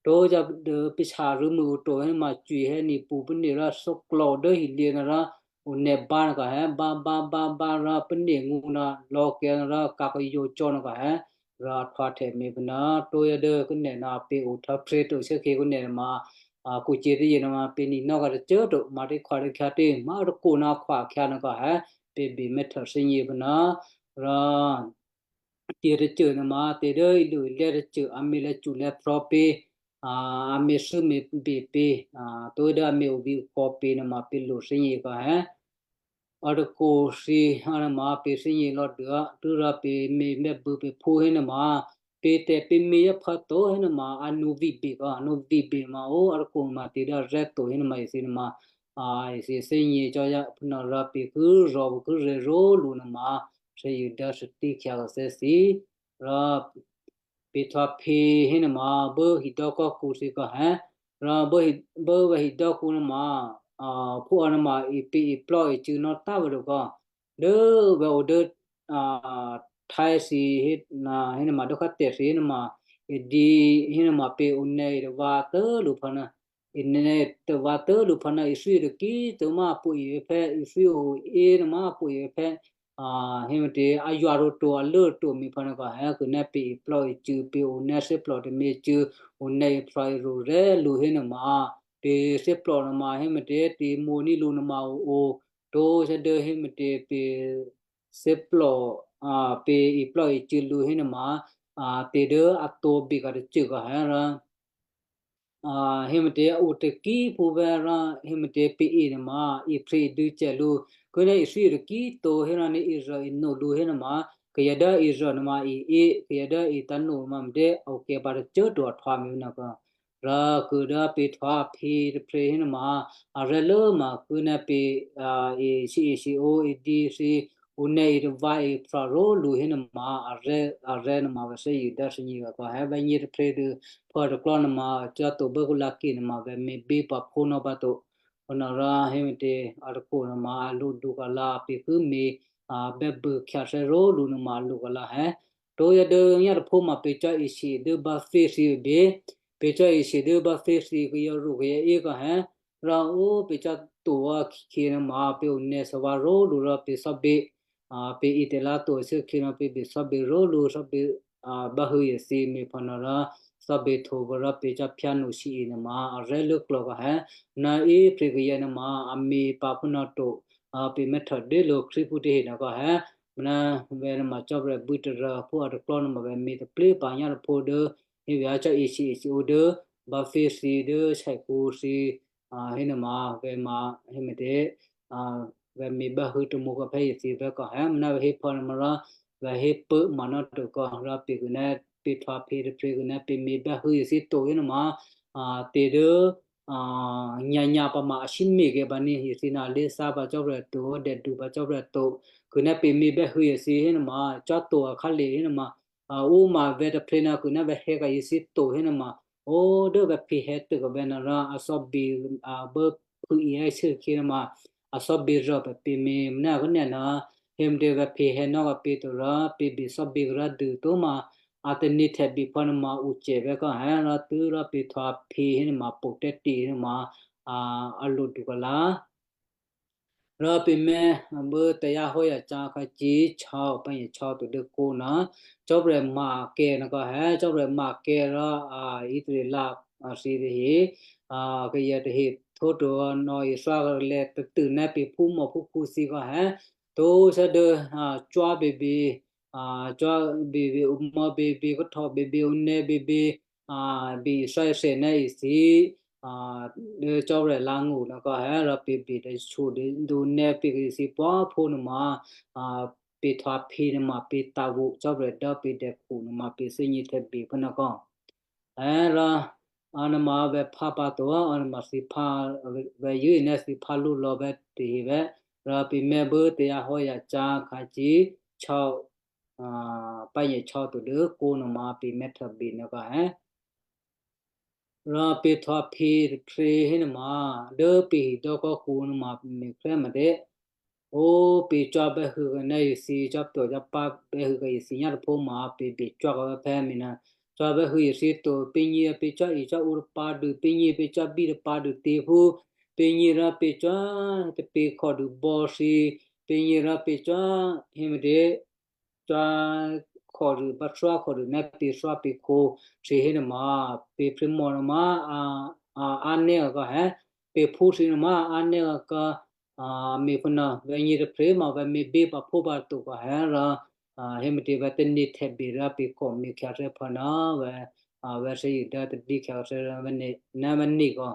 tó̤ cò́ dố pě shyěrû̌ mû o to hénuôma cwi hé ni̤ pṳ pú nè̤ rò thóklò̌ dố hilyě nuô rò, o nè̤ bá nuô kò hé, bá, bá, bá, bá rò pú nè̤ ngǔ nuô lò̌ kè̤ nuô rò kǎ kayǒ cò́ nuô kò hé, rò a htwǎhtè me̤ phúnuô, tó̤ yá dố kó nè̤ nuô pě o htò̌phe to shuốkhyě kó nè̤ ma, a, kǔcyě̤ tǎyě nuôma pě nǐ nò́ kǎ tôcô꤮ to, ma tě khwà tě khyǎ tě, ma a tôkò nuô khwà khyǎ nuô kò hé, pě bè mè̤htô thǐgně phúnuô, rò tě tôcô nuôma tě dố ilǔ ilè́ tôcô a me̤ lè cṳ̌ lè phrò̌ pě, a, a me̤ thû́ me̤ bè pě, a, tó̤ dố a me̤ o vǐ o kò pě nuôma pě lo thǐgně kò hé. A tôkò thǐ, a nuôma pě thǐgně lò̌ dû, tû́rò pě me̤ mèbû pě phú hénuôma, pě tè̤ pě me̤ yá pha to hénuôma, a nǔ vǐ bè kò, a nǔ vǐ bè ma o, a tôkò ma tě dố a rè́ to hénuôma, èthǐ nuôma, a, èthǐ thǐgně cò́ yá, phúnuô rò pě kû̌ rò pě kû̌ rè̤ ró̤ lǔ nuôma, thǐ yě dố thǐtí khyǎ kò thè́ thǐ, rò pě htò̌phe hénuôma, bố hidò́kò́kǔ thǐ kò hé, rò bố hi-, bố vè̤ hidò́kǔ nuôma, a, phú a nuôma ipě iplò́ icû̌ nò́ tá vè̤ dô kò, dố vè̤ o dố, a, Thai thǐ hé, na, hénuôma dố khǎtè̤ thǐ hénuôma, idǐ hénuôma pě onè̌ itavǎ tố lǔ phǎ nuô, inè̌ tavǎ tố lǔ phǎ nuô, ithwí takí tômá a pwǒ-i phè́, ithwí o é nuôma a pwǒ-i phè́, a, héme̤tě, a ywa rǒ to, a lố to mi phǎ nuô kò hé kû̌ nè̌ pě iplò́ icû̌, pě onè̌ thíplò̤ tômě cû̌, onè̌ iplò̤ irǒ rè́ lǔ hénuôma, pě thíplò̤ nuôma héme̤tě, tě mǒ ní lǔ nuôma o, o, tó sá dố héme̤tě pě thíplò̤, a, pě iplò́ icû̌ lǔ hénuôma, a, tě dố a tǒ bè kò tôcô kò hé rò, a, hé mète a o takíphú vè́ rò hé mète pe e nuôma, iphyè̌ idû̌cè lǔ. Khuốná ithwí takí to hérò ní irò ino lǔ hénuôma, kayǎ dố irò nuôma ié, kayǎ dố itǎ̤no nuôma mète a okè pǎ tôcô꤮ to ahtwǎ me̤ nuôkò. Rò khuố dố pe htwǎ phi tôprè̤ hénuôma, arè̤́ lố ma khuốná pe, a, e, si, e, si, o, e, di, si, o, nè̌, e, tavǎ, e, phrò ró̤lǔ hénuôma, arè̤́, arè̤́ nuôma vè̤ thè́zṳ̂ dố thè́gně kò hé vè̤́ nyě̤ tôprè̤ dû, phò tôklò̤́ nuôma, cò́ to bố kúlǎkè nuôma vè̤ me̤bí pǎ phúnò́ pǎ to. Phúnuôrò hé mète, a tôkho nuôma a lǔ dukala pe ki me̤, a, bè́bû khyáthè́ ró̤lǔ nuôma a lǔkala hé. Tóyá dố nyá̤ tôphó ma pe cò́ isi dố bá thé thǐ bě, pe cò́ isi dố bá thé thǐ kayǎ ru kayǎ é kò hé, rò ó pe cò́ to akhè̌ nuôma pe onè̌ savǎ ró̤lǔ rò pe cò́bě, a, pe itè̤lǎ to ashuốkhè̌ nuô pe bè cò́bě ró̤lǔ, cò́bě, a, báhû̌ yěthǐ me̤phònuô rò cò́bě htwǒ rò pe cò́ phyáno si e nuôma arè̤́ lốklò̌ kò hé, ná í phrèkayǎ nuôma a me̤ pǎ phúnuô to, a, pe mè́htò dé lǔ Krístuphú tahe nuô kò hé, mná vè̤ nuôma Cò́marya bû́tarô phú a tôklò̤́ nuôma vè̤ me̤ taplé pǎ nyá̤ tôphó dố hé vè̤ cò́ isi isi o dố bá thé thǐ dố sèkǔ thǐ, a, hénuôma vè̤ ma hé mète, a, vè̤ me̤ báhû̌ tamǒ kò phè̌ yěthǐ vè̤ kò hé mná vè̤ hé phò nuôma rò vè̤ hé peuh ma ná to kò rò pe khuốná pe htwǎ phi tôprè̤ khuốná pe me̤ báhû̌ yěthǐ to hénuôma, a, tè̤ dố, a, nyǎnyǎ pǎ ma a sǐme̤ kè̌ pǎ ní yěthǐ nuô a lé̤thá pǎ Cò́marya to, dèdu pǎ Cò́marya to. Khuốná pe me̤ báhû̌ yěthǐ hénuôma, cò́ to akhǎlè hénuôma, a, ǔ ma vè̤ tôprè̤ nuô khuốná vè̤ hè̌ kà yěthǐ to hénuôma, ó dố vè̤ phi hè̌ tôkabè nuô rò a cò́bě, a, bố phû-i hé shuốkhè̌ nuôma, a cò́bě rò pè̤ pe me̤ mná khuốná nuô, hé mète vè̤ phi hè̌ nò́ kà pe to rò pe bè cò́bě rò dû tóma, a tane̤ htè̌ bè phò nuôma ocè vè̤ kò hé rò tû́ rò pe htwǎ phi hénuôma po tè́tě hénuôma, a, a lǔ dukala. Rò pe mè́, a, bố tayáhò́yacyá̤ khǎ cyě̤ chò̌ pǎnyě chò̌ to dố kó nuô, Cò́marya ma kè̌ nuô kò hé, Cò́marya ma kè̌ rò, a, Israel, a, thǐ tahe, a, kayǎ tahe htwǒ to nò̌ e thwá kalè̌ tadû ná pe phúmò phúkhǔ thǐ kò hé, to sá dố, a, cò́ běbě, a, cò́ běbě, omò̌ běbě, kóhtò běbě, onè̌ běbě, a, bè thè́ thè́ ná isi, a, dố Cò́marya lǎ̤ngṳ nuô kò hé rò pe bè tôshyo dố nè̌ pe kayěthǐ pwáphú nuôma, a, pe htwǎ phi nuôma pe tǎ̤ vo Cò́marya dố pe dèkhu nuôma pe thè́gně htè̌ bè phúnuô kò. Hé rò, a, nuôma vè̤ phá pǎ to, a, nuôma thǐ phá, vè̤ yě ná thǐ phá lú lò̌ vè̤ tahe vè̤, rò pe mè́ bố tayáhò́yacyá̤ khǎ cyě̤ chò̌, a, pǎnyě chò̌ to dố kó nuôma pe mè́ htè̌ bè nuô kò hé. Rò pe htwǎ phi tôprè̤ hénuôma, dố pe hidò́kò́ kǔ nuôma me̤kré̤ mète. Ó pe cò́ bè́hû̌ kayěthǐ, cò́ pyò̤ cò́ pá bè́hû̌ kayěthǐ nyá̤ tôphó ma pe bè cò́ kò phè̌ me̤ nuô. Cò́ bè́hû̌ yěthǐ to, pe nyě pe cò́ e cò́ ǔ tapǎ dû, pe nyě pe cò́ bí tapǎ dû tě phú, pe nyě rò pe cò́ tapě khò dû bò̌ thǐ, pe nyě rò pe cò́ hé mète, cò́ khò dû bá thwá khò dû ná pe thwá pe khǒ thǐ hénuôma, pe phrimò nuôma, a, a, á nè́ kò hé, pe phú thǐ nuôma á nè́ kò, a, me̤ phúnuô, vè̤ nyě tôprè̤ ma vè̤ me̤bě pǎ phú pǎ to kò hé rò, a, hé mète vè̤ tane̤ htè̌ bè rò pe kò me̤ khyǎ thè́ phúnuô vè̤, a, vè̤ thè́zṳ̂ dố tadí khyǎ thè́ vè̤ nè̌, ná vè̤ nè̌ kò,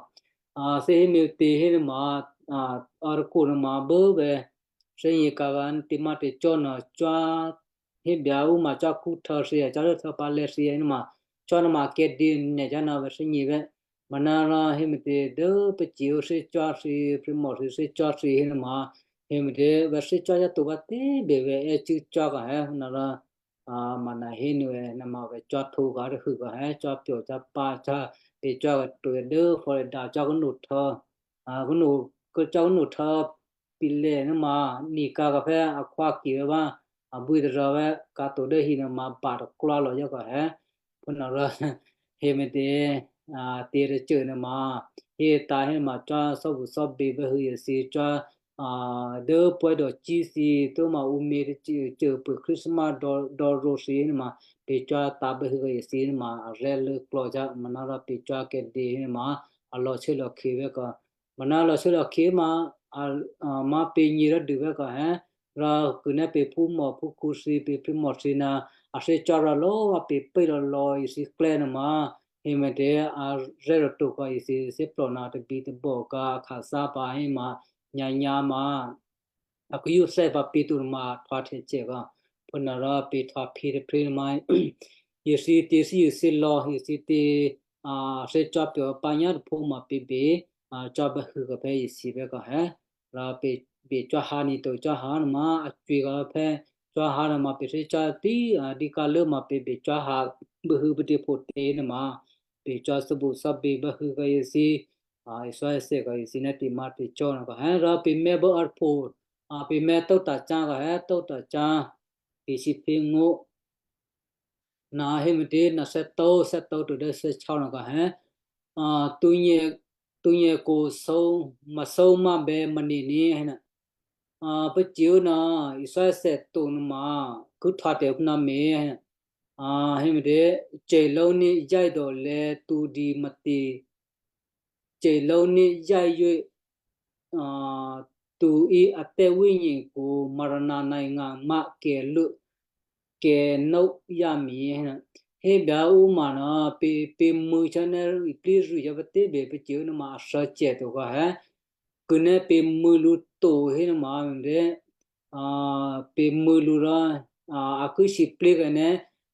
a, thè hé mète hénuôma, a, a tôkho nuôma bố vè̤ thè́gně kǎ vǎ tě má tě cò́ nuô cò́ hé byǎ ǔ ma cò́ kú htò̌ thǐ, cò́ dố htò̌ pǎ lè̌ thǐ nuôma, cò́ nuôma kè̌dě nè̌ cò́ nuô vè̤ thè́gně vè̤. Manárò hé mète dố pacè̤̌ ǔ thí cò́ thǐ, phrimò thǐ thí cò́ thǐ hénuôma, hé mète vè̤ thí cò́ yá to vǎ tě bè vè̤ è́ cû́ cò́ kò hé, manárò, a, mana hénuô, nama vè̤ cò́ htwǒ kò hé tahû kò hé, cò́ pyò̤ cò́ pá cò́, pe cò́ kò to dố Florida cò́ kó nǔ htò̌, a, kó nǔ, kó cò́ kó nǔ htò̌ pilè nuôma, nǐ kǎ kò phè̌ akhwá kì vè̤ vǎ, abwí tarò vè̤ kǎ to dố hi nuôma ba taklwá lò̌ yá kò hé. Phúnuôrò, hé mète, a, tě tacô nuôma, hé tǎ héma cò́ thò́bù thò́bě bè́hû̌ yěthǐ cò́, a, dố pwè̌dò̌ cí thǐ, tóma ǔ me̤ tacô pû Christmas dò̌, dò̌ rǒ thǐ nuôma, pe cò́ tǎ bè́hû̌ yěthǐ nuôma, arè́ lốklò̌ cò́, manárò pe cò́ kè̌dě nuôma, a lò̌ chû́ lò̌ khyě vè̤ kò, manárò lò̌ chû́ lò̌ khyě ma, a, a, má pe nyě rò dû vè̤ kò hé, rò khuná pe phúmò phúkhǔ thǐ, pe phrimò thǐ nuô, a thí cò́ rò lò̌ vǎ pe pé lò̌ lò̌ yěthǐ klè́ nuôma, Hé me̤tě, a rè́ roto kò isi thíplò ná tabǐ tabò kǎ a khathá pǎ hé ma nyǎnyǎ ma a kuyúthè́ pǎ pǐ to ma a htwǎhtè̌ cè kò. Phúnuôrò pǐ htwǎ phǐ tôphrǐ ma isi tě thíyě thílò̌, isi tě, a, thè́ cò́ pya̤ pǎ nyá tôphó ma pǐ bě, a, cò́ bè́hû kò phè̌ isi phè̌ kò hé. Rò pě, pě cò́hǎ ni to cò́hǎ nuôma a cwǐ kò phè̌ cò́hǎ nuôma pě thè́ cò́ tí, a, dǐkǎ lố ma pě bě cò́hǎ bûhû pě tě phǒ tě nuôma pě cò́ thè́bu thè́bě bûhû kò isi, a, isò́ isè kò isi ná ti ma ti cò́ nuô kò hé rò pě mè́ bố arpho, a, pě mè́ tótacyá̤ kò hé tótacyá̤, pě si phí ngó̤, na hé me̤tě, na thè́tǒ, thè́tǒ to dố thè́chò́ nuô kò hé, a, tǔnyě, tǔnyě kò sǒ, masǒ mabè mane̤ ní hé, a, pacè̤̌ ná isò́ isè to nuôma ki htwǎ tè̤ phúná me̤, a, hé me̤tě, cè̤ló̤ ní yáidòlè̤̌ tǔ di matě, cè̤ló̤ ní yáiyě, a, tǔ í a tè́wínyě kò marana naingama kèlú kènó yámì hé, hé byǎ ǔ ma ná pě, pě mû̌ chá ná iplí rû chá pacè̤̌ bè pacè̤̌ nuôma a thǎcè to kò hé. Kû̌ ná pě mû̌ lǔ to hé nuôma, a, pě mû̌ lǔ rò, a, a ki sǐplé̤ kèné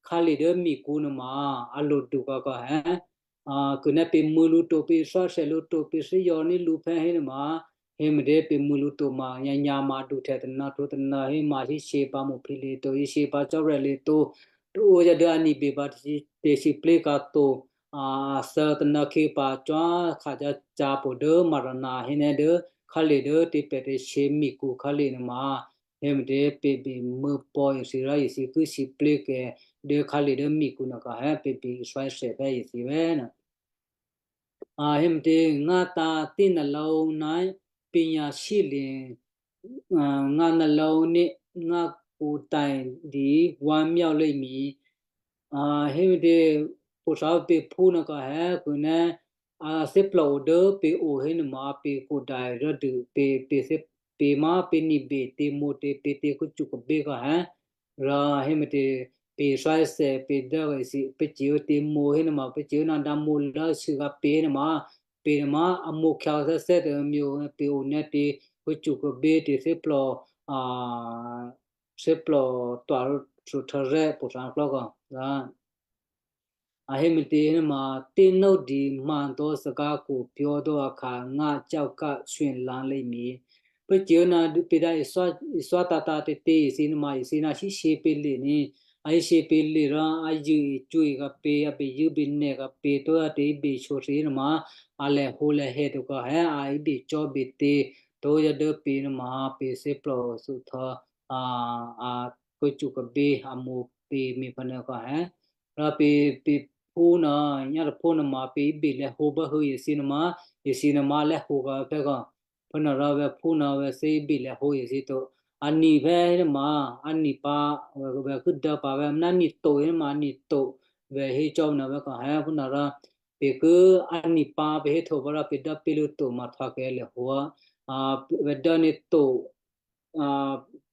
khǎlè dố mikǔ nuôma a lodu kò kò hé. A, kû̌ ná pě mû̌ lǔ to, pě thè́ cò́ lǔ to, pě thè́zò̤ ní lǔ phè̌ hé nuôma, hé me̤tě pě mû̌ lǔ to ma nyǎnyǎ ma duhtè tôna htwǒ tôna hé ma híshyě pǎ mòphí le to, híshyě pǎ cò́rè̤ le to, tǒ yá dố a ní̤bè pǎ tè̤sǐplé̤ kǎ to, a, a thǎ tôna khyě pǎ cò́ khacyǎ cǎ pò dố marana hé ná dố khǎlè dố tě pè tè̤sě mikǔ khǎlè nuôma, hé me̤tě pě bě mû̌ pò̌ isi rò isi ki sǐplé̤ kè dố khǎlè dố mikǔ nuô kò hé pě bě isò́ isè phè̌ isi vè̤́ nuô. A, hé me̤tě, ngá tǎ tí nalǒ ná pěnyǎ sílye̤, a, ngá nalǒ ní ngá kǔ tǎ di wǎ myáu lé mi. A, hé me̤tě, pwǒ̤ thǎ pě phú nuô kò hé kû̌ ná, a, thè́plò o dố pě o hé nuôma pě kǔ dai rò dû pě, pě thè́, pě má pě ní̤bè tě mǒ tě pě tě kú cukabě kò hé. Rò hé me̤tě, pě thè́ cò́ pě dố isi pacè̤̌ tě mǒ hé nuôma pacè̤̌ ná dǎ mǒ lốsû gǎ pě nuôma, pě nuôma a mǒ khyǎ thè́thè́ tômyě pě o ná tě kú cukabě tě thè́plò, a, thè́plò twa rû htû̌rè́ pwǒ̤ thǎ klò́ kò. Rò a hé me̤tě nuôma, ténódi hmǎ dò́ thagǎ khuphǒ dò́ akhǎ ngá cò́ kǎ shyělǎ lé mi. Pacè̤̌ ná pě dǎ isò́, isò́ tǎtǎ tě tě isi nuôma isi ná híshyě pě lè ní, a híshyě pě lè rò a yû icwǐ kǎ pě, a bè yû bè nè̌ kǎ pě, tǒ yá tě bè shyothǐ nuôma, a lèhǒ lèhè to kò hé a ibè cò́ bè tě, tǒ yá dố pě nuôma pě thè́plò thuhtò̌, a, a kú cukabě a mǒ pě mi pǎ nuô kò hé. Rò pě, pě phú nuô, nyá tôphó nuôma pě ibè lèhǒ báhû̌ isi nuôma, isi nuôma lèhǒ kǎ phè̌ kò. Phúnuôrò vè̤ phú nuô vè̤ thǐ ibè lèhǒ isi to. A ní̤ phè̌ hé nuôma, a ní̤ pǎ, vè̤, vè̤ kû̌ dố pǎ vè̤ ná ní̤ to hé nuôma, a ní̤ to vè̤ hé cò́ nuô vè̤ kò hé phúnuôrò pě kû̌ a ní̤ pǎ pě héhto pǎ rò pě dố pě lǔ to ma htwǎ kè̌ lèhǒ. A, vè̤ dố ní to, a,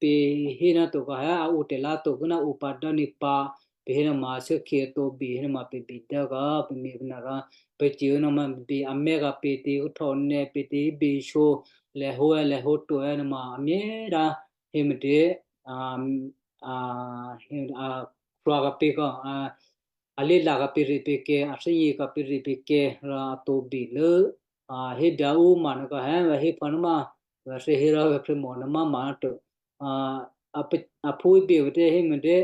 pě hé ná to kò hé a o tè̤lǎ to kû̌ ná o pǎ dố ní pǎ, pě hé nuôma shuốkhǐ tǒ bè hé nuôma pě bè dố kò pě mi phúnuôrò pacè̤̌ nuôma bè a mè́ kǎ pě tě kú htò̌ nè̌ pě tě bè shyo lèhǒ lèhǒ to nuôma a mè́ rǎ hé me̤tě, a, a, a, hrwa kǎ pě kò, a, a lé la kǎ pě rè pě kè̌, a thè́gně kǎ pě rè pě kè̌ rò a tǒ bè lố, a, hé byǎ ǔ ma nuô kò hé vè̤ hé pǎ nuôma, vè̤ thǐ hé rò vè̤ phè̌ mò nuôma ma to, a, a phú ibè vè̤ tě hé me̤tě,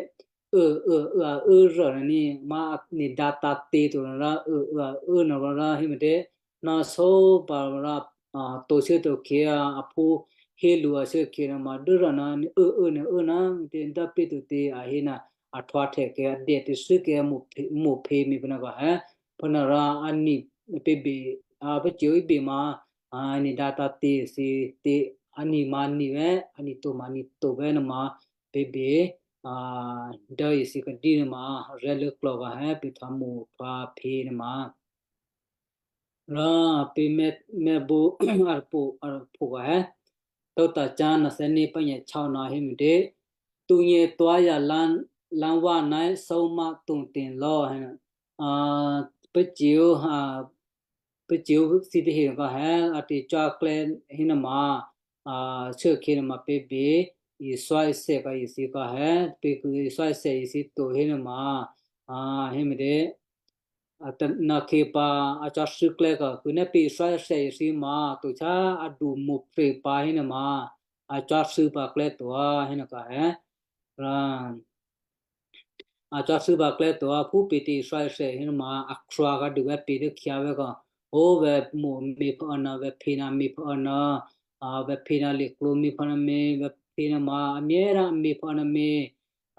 ư, ư, ư, a, ư rô nuô ní, ma a ní̤ dǎ tǎ tě to nuô rò, ư, ư, a, ư nuô rò hé me̤tě, ná só pǎ rò, a, to shuốto khyě, a, a phú hé lǔ a shuốkhǐ nuô ma dố rô nuô, ư, ư nuô ư ná, tě dố pě to tě a hé nuô, a htwǎhtè kè̌, a dè tè̤thû́ kè̌, mǒ phě, mǒ phě mi phúnuô kò hé, phúnuôrò a ní̤ pě bè, a, pacè̤̌ ibè ma, a, ní̤ dǎ tǎ tě si tě, a ní̤ ma ní̤ vè̤́, a ní̤ to ma ní̤ to vè̤́ nuôma, pě bè, a, dố isi kadí nuôma, rè́ lốklò̌ kò hé pě htwǎ mǒ htwǎ phě nuôma. Rò pě mè́, mè́bú arpho, arpho kò hé, tótacyá̤ nuô thè́ ní pányè̌ cháo nuô hé me̤tě, tǔnyě tuá̤ yalá, lá̤wá ná sǒmá tǒtě lò̌ hé, a, paceo, a, paceo thǐtahe kò hé, a tecò́klè̌ hénuôma, a, shuốkhè̌ nuôma pě be, iswáisè kò ithǐ kò hé, pě kû̌ iswáisè ithǐ to hénuôma, a, hé me̤tě, a, tônakhe pǎ, a cò́ thû́klè́ kò kû̌ nè́ pě iswáisè ithǐ ma, tochá adumo̤ pruô̌ pǎ hénuôma, a cò́ thû́ pǎ klè́ to, hénuôkò hé, rò, a cò́ thû́ pǎ klè́ to, phú pě tě iswáisè hénuôma, a khruǎ kǎdû vè̤́ pě dố khyá vè̤́ kò, ó vè̤́ mo̤ me̤phò ná vè̤́ phě ná me̤phò ná, a, vè̤́ phě ná liklǒ me̤phò ná me̤, vè̤́ phě ná ma, a myě rò a me̤phò ná me̤,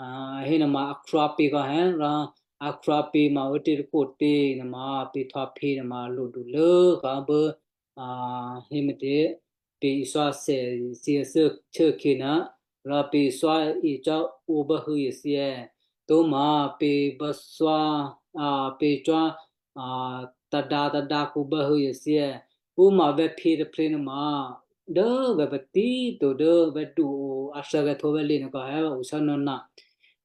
a, hénuôma a khruǎ pě kò hé, rò a khruǎ pě ma ó tě tôkò tě nuôma, pě htwǎ phě nuôma lodu lốkǎ bố, a, hé me̤tě, pě iswáisè ithǐ shuốkhè̌ ná, rò pě iswáisè cò́ ǒ báhû̌ ithyě, tóma pě báthwá, a, pě cò́, a, tadǎ tadǎ kǔ báhû̌ ithyě, ǔ ma vè̤́ phě tôprè̤ nuôma, dố vè̤́ patí to dố vè̤́ du o a thè́gèthǒ vè̤́ lě nuôkò hé vè̤́ osháná.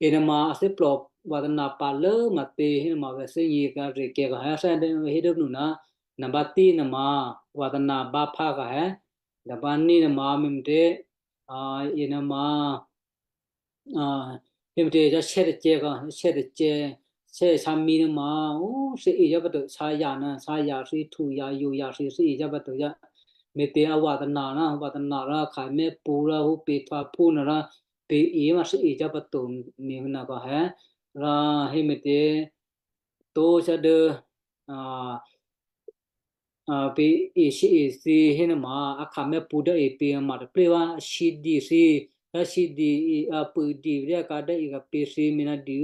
Inuôma a thè́plò vǎtana pa lố matě hénuôma vè̤́ thè́gně kǎ rè̤kè̤ kò hé thè́ dố vè̤́ hé dố nǔ ná, nabá tí nuôma, vǎtana bá phá kò hé, nabá ní nuôma me̤ me̤tě, a, inuôma, a, hé me̤tě cò́ sè́tôcè̌ kò, sè́tôcè̌, sè́ sǎmǐ nuôma, ó, thè́e cò́ pǎ to, sǎyǎ ná, sǎyǎ thǐ, htuyǎ, yoyǎ thǐ, thè́e cò́ pǎ to yá. Me̤tě a vǎtana ná, vǎtana rò a kha mè́pṳ̌ rò hú pě htwǎphú nuô rò, pě e ma thè́e cò́ pǎ to me̤ nuôkò hé. Rò hé me̤tě, tó sá dố, a, a, pě e shyé e thǐ hénuôma, a kha mè́pṳ̌ dố e pě ma taplé vǎ, a shyědye thǐ, a shyědye, a pṳ̂di ryákǎ dố e kha pě thǐ, me̤ ná dû,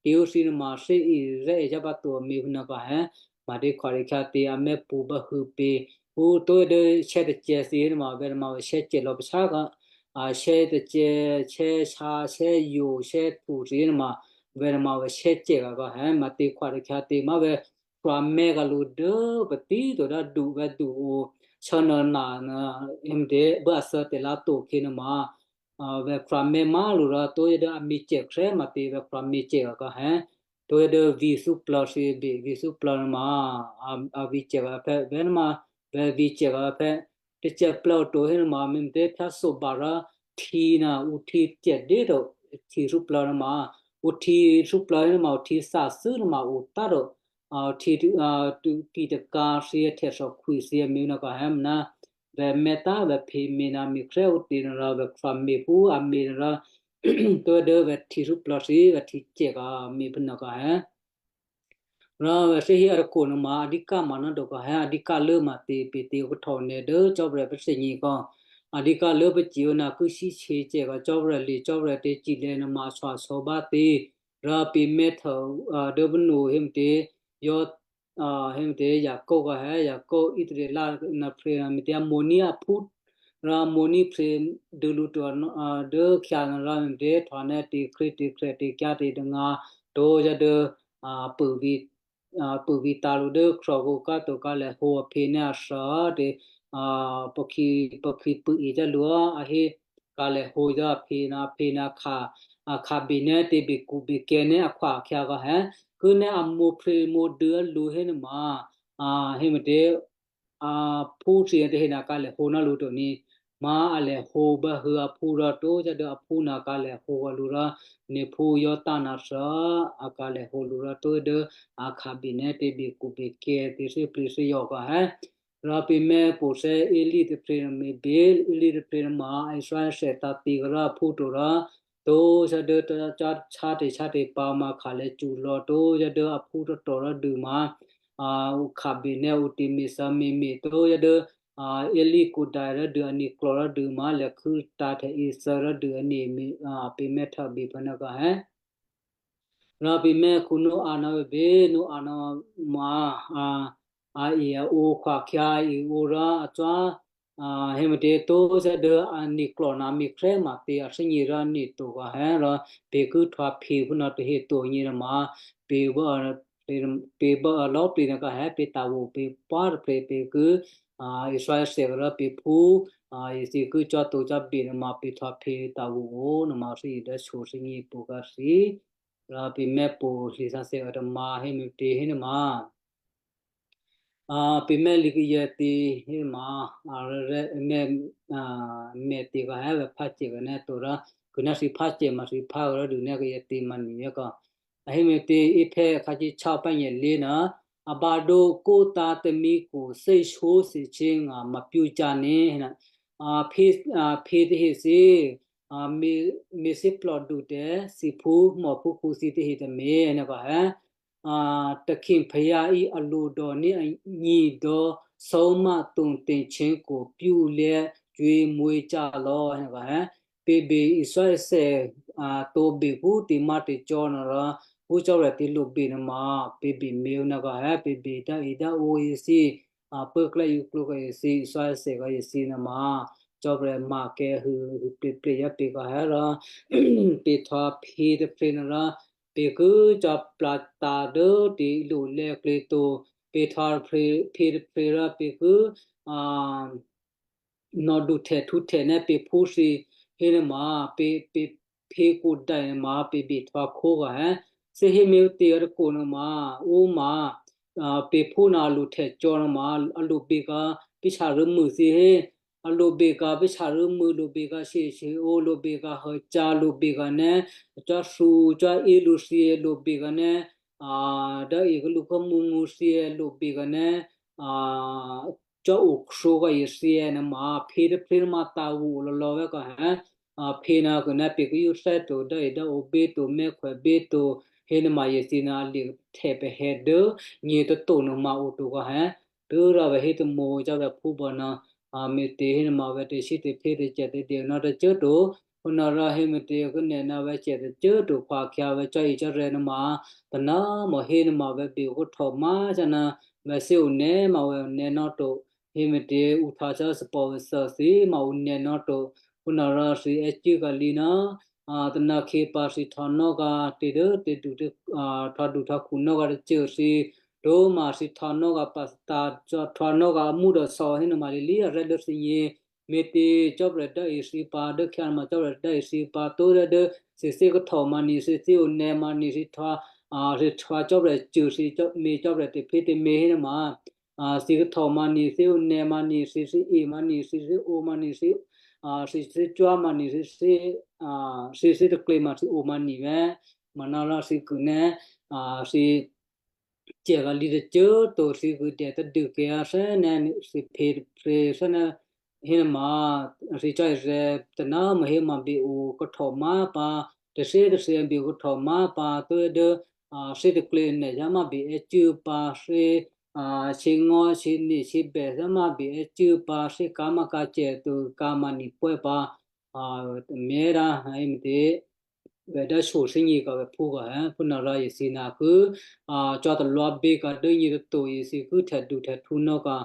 dû thǐ nuôma thè́e rè́ e cò́ pǎ to me̤ nuôkò hé, ma dě khwarikhya tě a mè́pṳ̌ báhû̌ pě, ǔ tó dố sè́tôcè̌ thǐ hénuôma, vè̤́ nuôma vè̤́ sè́cè̌ lò̌ pahtyá kò, a, sè́tôcè̌, sè́sǎ, sè́yo̤, sè́hthu thǐ hénuôma, vè̤́ nuôma vè̤́ sè́cè̌ kò hé, ma tě khwarikhya tě ma vè̤́, krwamè̤́ kǎ lǔ dố patí to dố du vè̤́ du o, sháná ná, hé me̤tě bố a thè́ tè̤lǎ to khè̌ nuôma, a, vè̤́ krwamè̤́ má lǔ rò tó yá dố a mǐcè khrè́ ma tě vè̤́ krwamè̤́ cè kò hé, tó yá dố vǐ̤ thúplǒ thǐ bě, vǐ̤ thúplǒ nuôma, a, a vǐ̤cè kò phè̌, vè̤́ nuôma, vè̤́ vǐ̤cè kò phè̌, tacè plǒ to hénuôma me̤ me̤tě phyáso ba rò, hti ná ǔ hti cè dé to, hti thúplǒ nuôma, ǔ hti thúplǒ hénuôma ǔ hti thǎthû́ nuôma ǔ tá to, a, hti, a, tu ki takǎ thǐ, htèthòkhwí thǐ me̤ nuôkò hé mná, vè̤́ mè́tá vè̤́ phě me̤ ná me̤ khrè́ ǔ tě nuô rò vè̤́ krwamè̤́ phú a me̤ nuô rò, tó dố vè̤́ hti thúplǒ thǐ, vè̤́ hti cè kò me̤ phú nuôkò hé. Rò vè̤́ thè́ hí a tôkò nuôma, a dǐká ma ná dokò hé, a dǐká lố ma tě pě tě khuhtò̌ nè̤ dố Cò́marya pacè̤̌ nyě̤kò. A dǐká lố pacè̤̌ ná kû̌ síchè cè kò Cò́marya le Cò́marya tě cilè̤̌ nuôma a sòsòbá tě. Rò pě mè́htô, a, dố pano hé me̤tě, yó, a, hé me̤tě Yakob kò hé, Yakob Israel ná phrè ná me̤tě a mo̤ní̤ aphú, rò a mo̤ní̤ phrè dû lǔ to, a, dố khyá nuô rò me̤tě htwǎ ná tě khrétě khrè̤ tě kyǎ tě tangǎ, tó yá dố, a, pô vǐ a, pô vǐtǎ̤ lǔ dố khròkǔ káto kǎlèhǒ aphe ná athò, tě, a, pòkhǐ, pòkhǐ pô e cò́ lǔ, a hé kǎlèhǒ dố aphe ná, aphe ná kha, a, khabè ná tě bèkubèkè̌ ná akhwí akhyě kò hé, kû̌ ná a mo̤ phrè mo̤ dû lǔ hénuôma, a, hé me̤tě, a, phú thǐ tahe ná kǎlèhǒ ná lǔ to ní. Má a lèhǒ báhû̌ aphú rò tó yá dố aphú ná kǎlèhǒ lǔ rò, nè̤phú yó tá ná thò, a kǎlèhǒ lǔ rò tó dố a khabè ná tě bèkubèkè̌ tě thíplǐthíyǒ kò hé. Rò pě mè́ pô thè́ Eli tôprè̤ nuô me̤ bě, Eli tôprè̤ nuôma Israel thè́ tǎ̤tě kò rò aphú to rò, tó yá dố tó chá, chá tě chá tě pǎ ma khalèculo tó yá dố aphú tôto rò dû ma, a, ǔ khabè ná ǔ tě me̤thǎ me̤me̤ tó yá dố, a, Eli kudai rò dû ane̤ klò rò dû ma lèkhû́ tǎ̤htè̌ e thǎ rò dû ane̤ me̤, a, pě mè́ htòbè phè̌ nuôkò hé. Rò pě mè́ khǔ Noa ná bě, Noa ná ma, a, a e a ǒ khwí akhyě e ǒ rò a cò́, a, hé me̤tě tó yá dố ane̤ klò ná me̤ khrè́ ma tě a thè́gně rò ane̤ to kò hé rò pě kû̌ htwǎ phe phú nuô tahe to nyě nuôma, pě bá, pě, pě bá lò̌ pě nuôkò hé pě tǎ̤ o pě pá tôprè̤ pě kû̌, a, Israel thè́ rò pě phú, a, ithǐ kû̌ cò́ to cò́ bě nuôma pě htwǎ phe tǎ̤ o nuôma thǐ dố so thè́gně pô kǎ thǐ. Rò pě mè́ pô lǐsǎsè a tôma hé me̤tě hénuôma, Pimèli kayèti hema, arè̤ mè, mèti kò hèvè̤ phá cè kò nè́ to rò, kò nè́ thǐ phá cè ma thǐ phá rò dû nè́ kayèti ma nìyě kò. A hé me̤tě, iphè́ khǎcíchá pányèlé ná, a bǎdǒ kótǎ̤ tamǐkhu thè́shó thè́chyé nga̤ ma pyúcyá̤ ní, a, phí, a, phí tahe thǐ, a, mi, mi thíplòdu tè̤ thǐphú mòphúkhǔ thǐ tahe tômě nè́ kò hé. A, takhi phayǎ í a lodò̌ ní a nyědò̌ sǒmá tǒ tè̤ché̤khu pyúlyá cyě̤mwǒ̤ cya lò̌, hé, pě bè Israel thè, a, tǒ bè phú ti̤má̤tè̤cò́ nuôrò, phú Cò́marya tǐ lo bè nuôma, pě bè měǔ nè́ kò hé, pě bè dáidá ǒ isi, a, pốklè́ yěklǒ kò isi, Israel thè kò isi nuôma, Cò́marya ma kèhû, hû plepleyá̤ pě kò hé rò, pě htò̌ phí tôprè̤ nuôrò, pě ki cò̌ plǎtǎ̤ dố tǐ lo lè̌klě to, pě htò̌ phí tôprè̤ rò pě ki, a, nò̌du htè̌htǔhtè̌ nè́ pě phú thǐ, hé nuôma, pě, pě, pě kudai nuôma pě bè htò̌ khó kò hé. Thí hé mé̤ tě tôkho nuôma, ó ma, a, pě phú nuô a lo htè̌cò́ nuôma, a lo bè kò pě sharû̌mû thǐ hé, a lo bè kò pě sharû̌mû, lo bè kò sheshe ǒ, lo bè kò hôcǎ, lo bè kò nè́, cò́ thǔ, cò́ í lǔ thyě, lo bè kò nè́, a, dố e kò lǔ khò́mǔ ngǔ thyě, lo bè kò nè́, a, cò́ okhǒ kò e thyě nuôma, phí tôprè̤ nuôma tǎ̤ ǔ lò̌lò̌ vè́ kò hé, a, phí nuô kò nè́ pě ki yǒ thè́ to, dố e dố ǒ bě to, mè́khwè bě to, hé nuôma e thyě nuô a lye̤ htè̌ pahè̌ dố nyě̤ tôto nuôma o to kò hé. Tû́rò vè̤ hé tamǒ cò́ vè̤ phúbò nuô, a, me̤tě hé nuôma vè̤ tè̤sí tè̤phí tè̤cè tè̤dè nuô̌ tôcô꤮ to. Phúnuôrò hé me̤tě kû̌ nè̤ ná vè̤ cè tôcô꤮ to khwakhyǎ vè̤ cò́-i cò́-rè̤ nuôma, taná mò hé nuôma vè̤ bè khuhtòmá cò́ ná vè̤ thǐonè̌ ma vè̤ onè̌ nò́ to. Hé me̤tě ǔhtwǎ cò́ thòpò̤ vè̤ thòthǐ ma onè̌ nò́ to. Phúnuôrò thǐ è́cû̌ kali ná, a, tônǎkhyě pǎ thǐ htwǎnò́ kǎ tě dố tě du tě, a, htwǎdu htwǎkhu nò́ kǎ tôcô thǐ, tǒ ma thǐ htwǎnò́ kǎ pastǎ, htwǎnò́ kǎ amúdòsò hé nuôma lilí arè́ dố thǐgně. Me̤tě Cò́marya dố-e thǐ pǎ, dố khyá nuôma Cò́marya dố-e thǐ pǎ, tǒ dố thǐ thí kahtò ma ni, thǐ thí onè̌ ma ni, thǐ htwǎ, a, thǐ htwǎ Cò́marya cû, thǐ cò́-, mi Cò́marya tè̤phyétè̤me̤ hé nuôma, a, thǐ kahtò ma ni, thǐ onè̌ ma ni, thǐ thí e ma ni, thǐ thí o ma ni, thǐ, a, thǐ thí cwá ma ni, thǐ thí, a, thǐ thí taklě ma thǐ o ma ni vè̤́. Manárò thǐ kû̌nè́, a, thǐ cè vǎ lǐ tôcô꤮ to, thǐ kû̌dè tadû kayǎ thè́nè́, thǐ phe, phe thè́nè́ hé nuôma, thǐ cò́-e rè̤ taná mò hé ma bè-o kahtò má̤ pǎ, tè̤thyě tè̤thya bè-o kahtò má̤ pǎ, tǒ dố, a, thǐ taklě nè̤ yá ma bè è́cû̌ pǎ, thǐ, a, shyěngò̤́ shyěnye̤ shyěbè yá ma bè è́cû̌ pǎ, thǐ kǎ̤ ma kǎ̤ cè to kǎ̤ ma ni pwè́ pǎ, a, tôměrǎ, a, hé me̤tě, vè̤ dố shyoshyényě̤ kǎ vè̤ phú kǎ, hé, phúnuôrò ethǐ nuô kû̌, a, cò̌ talwǎ bě kǎ dố nyě tôto ethǐ kû̌ htè̌du htè̌htǔ nò́ kǎ,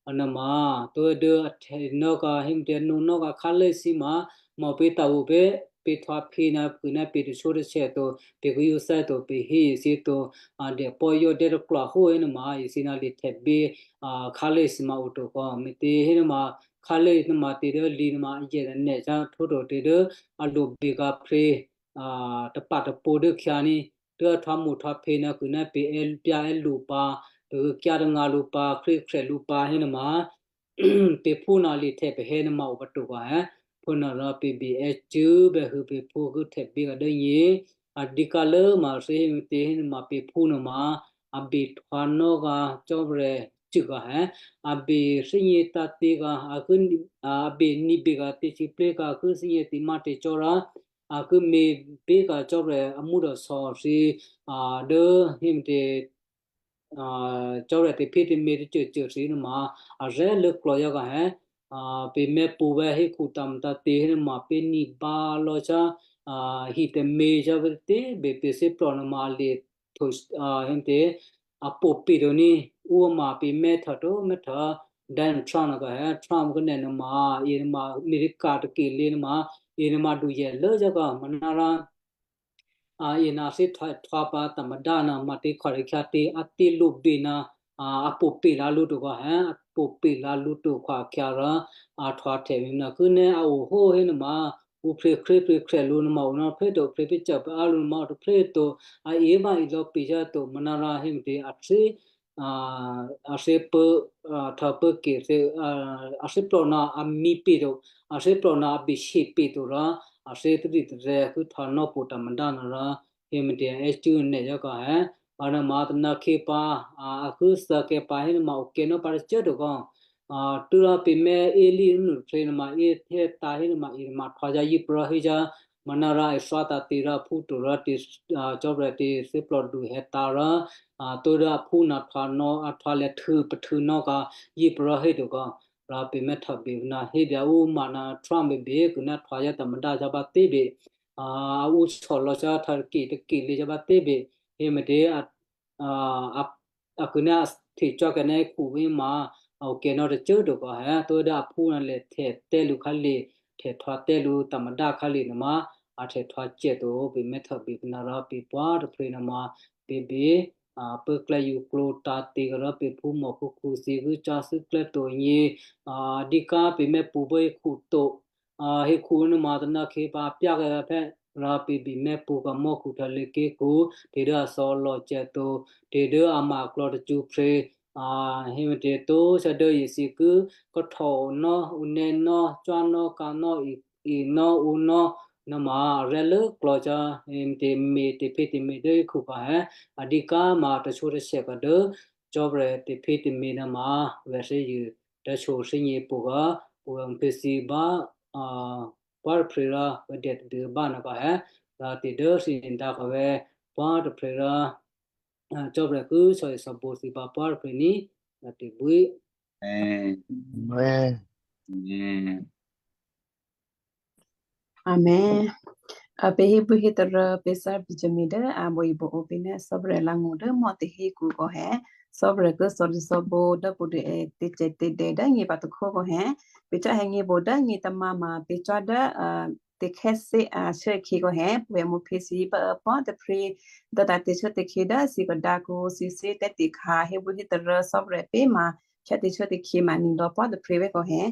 a, nuôma, tǒ dố a htè̌ nò́ kǎ, hé me̤tě, nǒ nò́ kǎ khálé thǐ ma, mò pě ta o pě, pě htwǎ phe nuô kû̌ ná pě tôsó tôsè to, pě kû̌ yǒ thè́ to, pě hé ethǐ to, a, dèpò́ yǒ dè́ tôklwa hó hé nuôma, ethǐ nuô lye̤ htè̌bě, a, khálé thǐ ma o to kǎ, me̤tě hé nuôma, khálé nuôma tě dố lǐ nuôma a yè nè̤ cò́ htwǒ to tě dố a lo bě kǎ phe, a, tapa̤ tapǒ dố khyǎ ní, dố a htwǎ mù htwǎ phe nuô kû̌ ná pě è́, pyá è́ lǔ pǎ, pě kû̌ kyá tangǎ lǔ pǎ, khrékhre lǔ pǎ hé nuôma, pě phú nuô lye̤ htè̌ pahè̌ nuôma o pǎ to kǎ, hé, phúnuôrò pě bè è́cû̌ bè hû pě phú kû̌ htè̌bě kǎ dố nyě, a dǐ kǎ lố ma thǐ hé me̤tě hé nuôma pě phú nuôma, a bè htwǎ nò́ kǎ Cò́marya cû kǎ, hé, a bè thè́gně tǎ tě kǎ, a kû̌, a bè ní̤bè kǎ tě sǐplé̤ kǎ, a kû̌ thè́gně tě má̤ tě cò́ rò, a kû̌ me̤ bě kǎ Cò́marya amúdòsò thǐ, a, dố hé me̤tě, a, Cò́marya tè̤phyétè̤me̤ tôcôcô thǐ nuôma, a rè̤́ lốklò̌ yá kǎ, hé, a, pě mè́pṳ̌ vè̤ hékhu tǎ̤mtǎ̤tě hé nuôma pě ní̤ bǎ lò̌ cò́, a, hi tômě cò́ vè̤ tě bè pě thíplò̤ nuôma a lye̤ htwǒ, a, hé me̤tě, a pǒ pě to ní, ǔ ma pě mè́ htò to mè́ htò, Donald Trump nuô kǎ, hé, Trump kû̌ nè̤ nuôma, e nuôma America tôkè lě nuôma, e nuôma du yè lố cò́ kǎ, manárò, a, e nuô thǐ htwǎ, htwǎ pǎ tǎ̤mudǎ nuô, ma tě khwatě khyǎ tě, a tě lo bě nuô, a, a pǒ pě lǎ lǔ to kǎ, hé, a pǒ pě lǎ lǔ to khwakhyǎ rò, a htwǎ htè̌ mi nuô kû̌ nè́ a o hó hé nuôma, ǔ phe khréphè lǔ nuôma o nò́ phré to, phe pě cò̤ pě á lǔ nuôma o tôphré to, a e ma e lò̌ pě cò́ to, manárò hé me̤tě a thí, a, a thè́ pṳ̂́, a, htò̌ pṳ̂́ ke thè́, a, a thè́plò ná a mǐ pě to, a thè́plò ná a bèshyě pě to rò a thè́ tadû́tarè̤̌ ki htwǎnò́ pwǒ̤ꤾ tamadá̤ nuô rò, hé me̤tě a è́ cû́ nè̤ yá kò, hé, a nuôma a tôná khyě pǎ, a, a ki thè́kè̤ pǎ hénuôma okè̤̌nò́ pǎ tôcô꤮ to kò, a, tû́rò pè̤ mè́ Elia nuôtôphe nuôma yěhtè́tǎ̤ hénuôma yěma htwǎ yá yěprè́ hé yá, manárò a thè́ tǎ̤te̤ rò aphú to rò tè̤, a, Cò́marya tè̤thè́plòdu hè̌tǎ̤ rò, a, tû́ dố aphú ná htwǎnò́, a htwǎ lè̌ htû̌ pahtû̌nò́ kǎ yěprè́ hé to kò, rò pè̤ mè́ htòbè ná hébè ǔ ma ná Trump bèbè kuô̌ ná htwǎ yá tamadá̤ yá bá tè́ bè, a, a ǔ sòlò̌ cò́ htò̌ tôke tôke lě yá bá tè́ bè, hé me̤tě a, a, a kuô̌ ná a htecuố kè́ ná hekhu wí ma a okè̤̌nò́ tôcô꤮ to kò, hé, tû́ dố aphú ná lè̌ htè̌ tè́ lǔ khǎlé̤, htè̌ htwǎ tè́ lǔ tamadá̤ khǎlé̤ nuôma, a htè̌ htwǎ cè̤ to, pè̤ mè́ htòbè pǎ ná rò pè̤ pwǒ̤ꤾ tôphe nuôma, pè̤ bè, a, pốklè́ yǒ klǒ tǎ̤te̤ rò pè̤ phúmòphúkhǔ thǐ ki cáthû́ klè́ to nyě, a, dǐ kǎ pè̤ mè́ pṳ̌ bố hekhu to, a, hekhu nuôma tôná khyě pǎ pyá̤ kè́ phè̌, rò pè̤ bè mè́ pṳ̌ kǎ mò́khu htò̌ lěké̤kǔ, tè̤ dố a sòlò̌ cè̤ to, tè̤ dố a ma aklò̌ tacṳ́prè̤, a, hé me̤tě to, sá dố yěthǐ ki, kahtònò́, ǔnè́nò́, cá̤nò́, kǎnò́, i, inò́, ǔnò́, nuôma arè̤́ lốklò̌ cò́, hé me̤tě me̤ tè̤phe tè̤me̤ dố hekhu pǎ, hé, a dǐ kǎ ma tacwó̤ tacè kǎ dố, Cò́marya tè̤phe tè̤me̤ nuôma vè̤ thè́zṳ̂ tǎ̤sǒ thè́gně pṳ̌ kǎ, pwǒ̤ꤾ thǐ bá, a, pwǒ̤ꤾ tôphe rò vè̤ dè tadû bá nuô kò, hé, rò tè̤ dố thǐ ní̤dǎ kò vè̤ pwǒ̤ꤾ tôphe rò, a, Cò́marya ki sò̌i sò̌bǒ thǐ pǎ pwǒ̤ꤾ tôphe ní, rò tè̤bwí. Amen. Amen. Amen. Amen. A, pè̤ hébwí hétarǎ pè̤ Thè́ Benjamin dố a bòyěbòǒ pè̤ ná Cò́marya langṳ dố mò́ tôhekhu kò, hé, Cò́marya ki sò̌i sò̌bǒ dố pwǒ̤ꤾ tè̤cè tè̤dè dố nyě pǎ tôkhó kò, hé, pè̤ cò́ hé nyě bǒ dố nyě tômǎ ma pè̤ cò́ dố, a, tè̤khè́thé a shuốkhǐ kò, hé, pwǒ̤ꤾ thǐ pǎ pwǒ̤ꤾ tôphe, dố tǎ̤ tè̤shuốtè̤khǐ dố thǐ kòdǎkǔ thǐ thè́ tè̤khǎ hébwí hétarǎ Cò́marya pè̤ ma, htyá tè̤shuốtè̤khǐ ma ní̤dò̌ pwǒ̤ꤾ tôphe vè̤ kò, hé.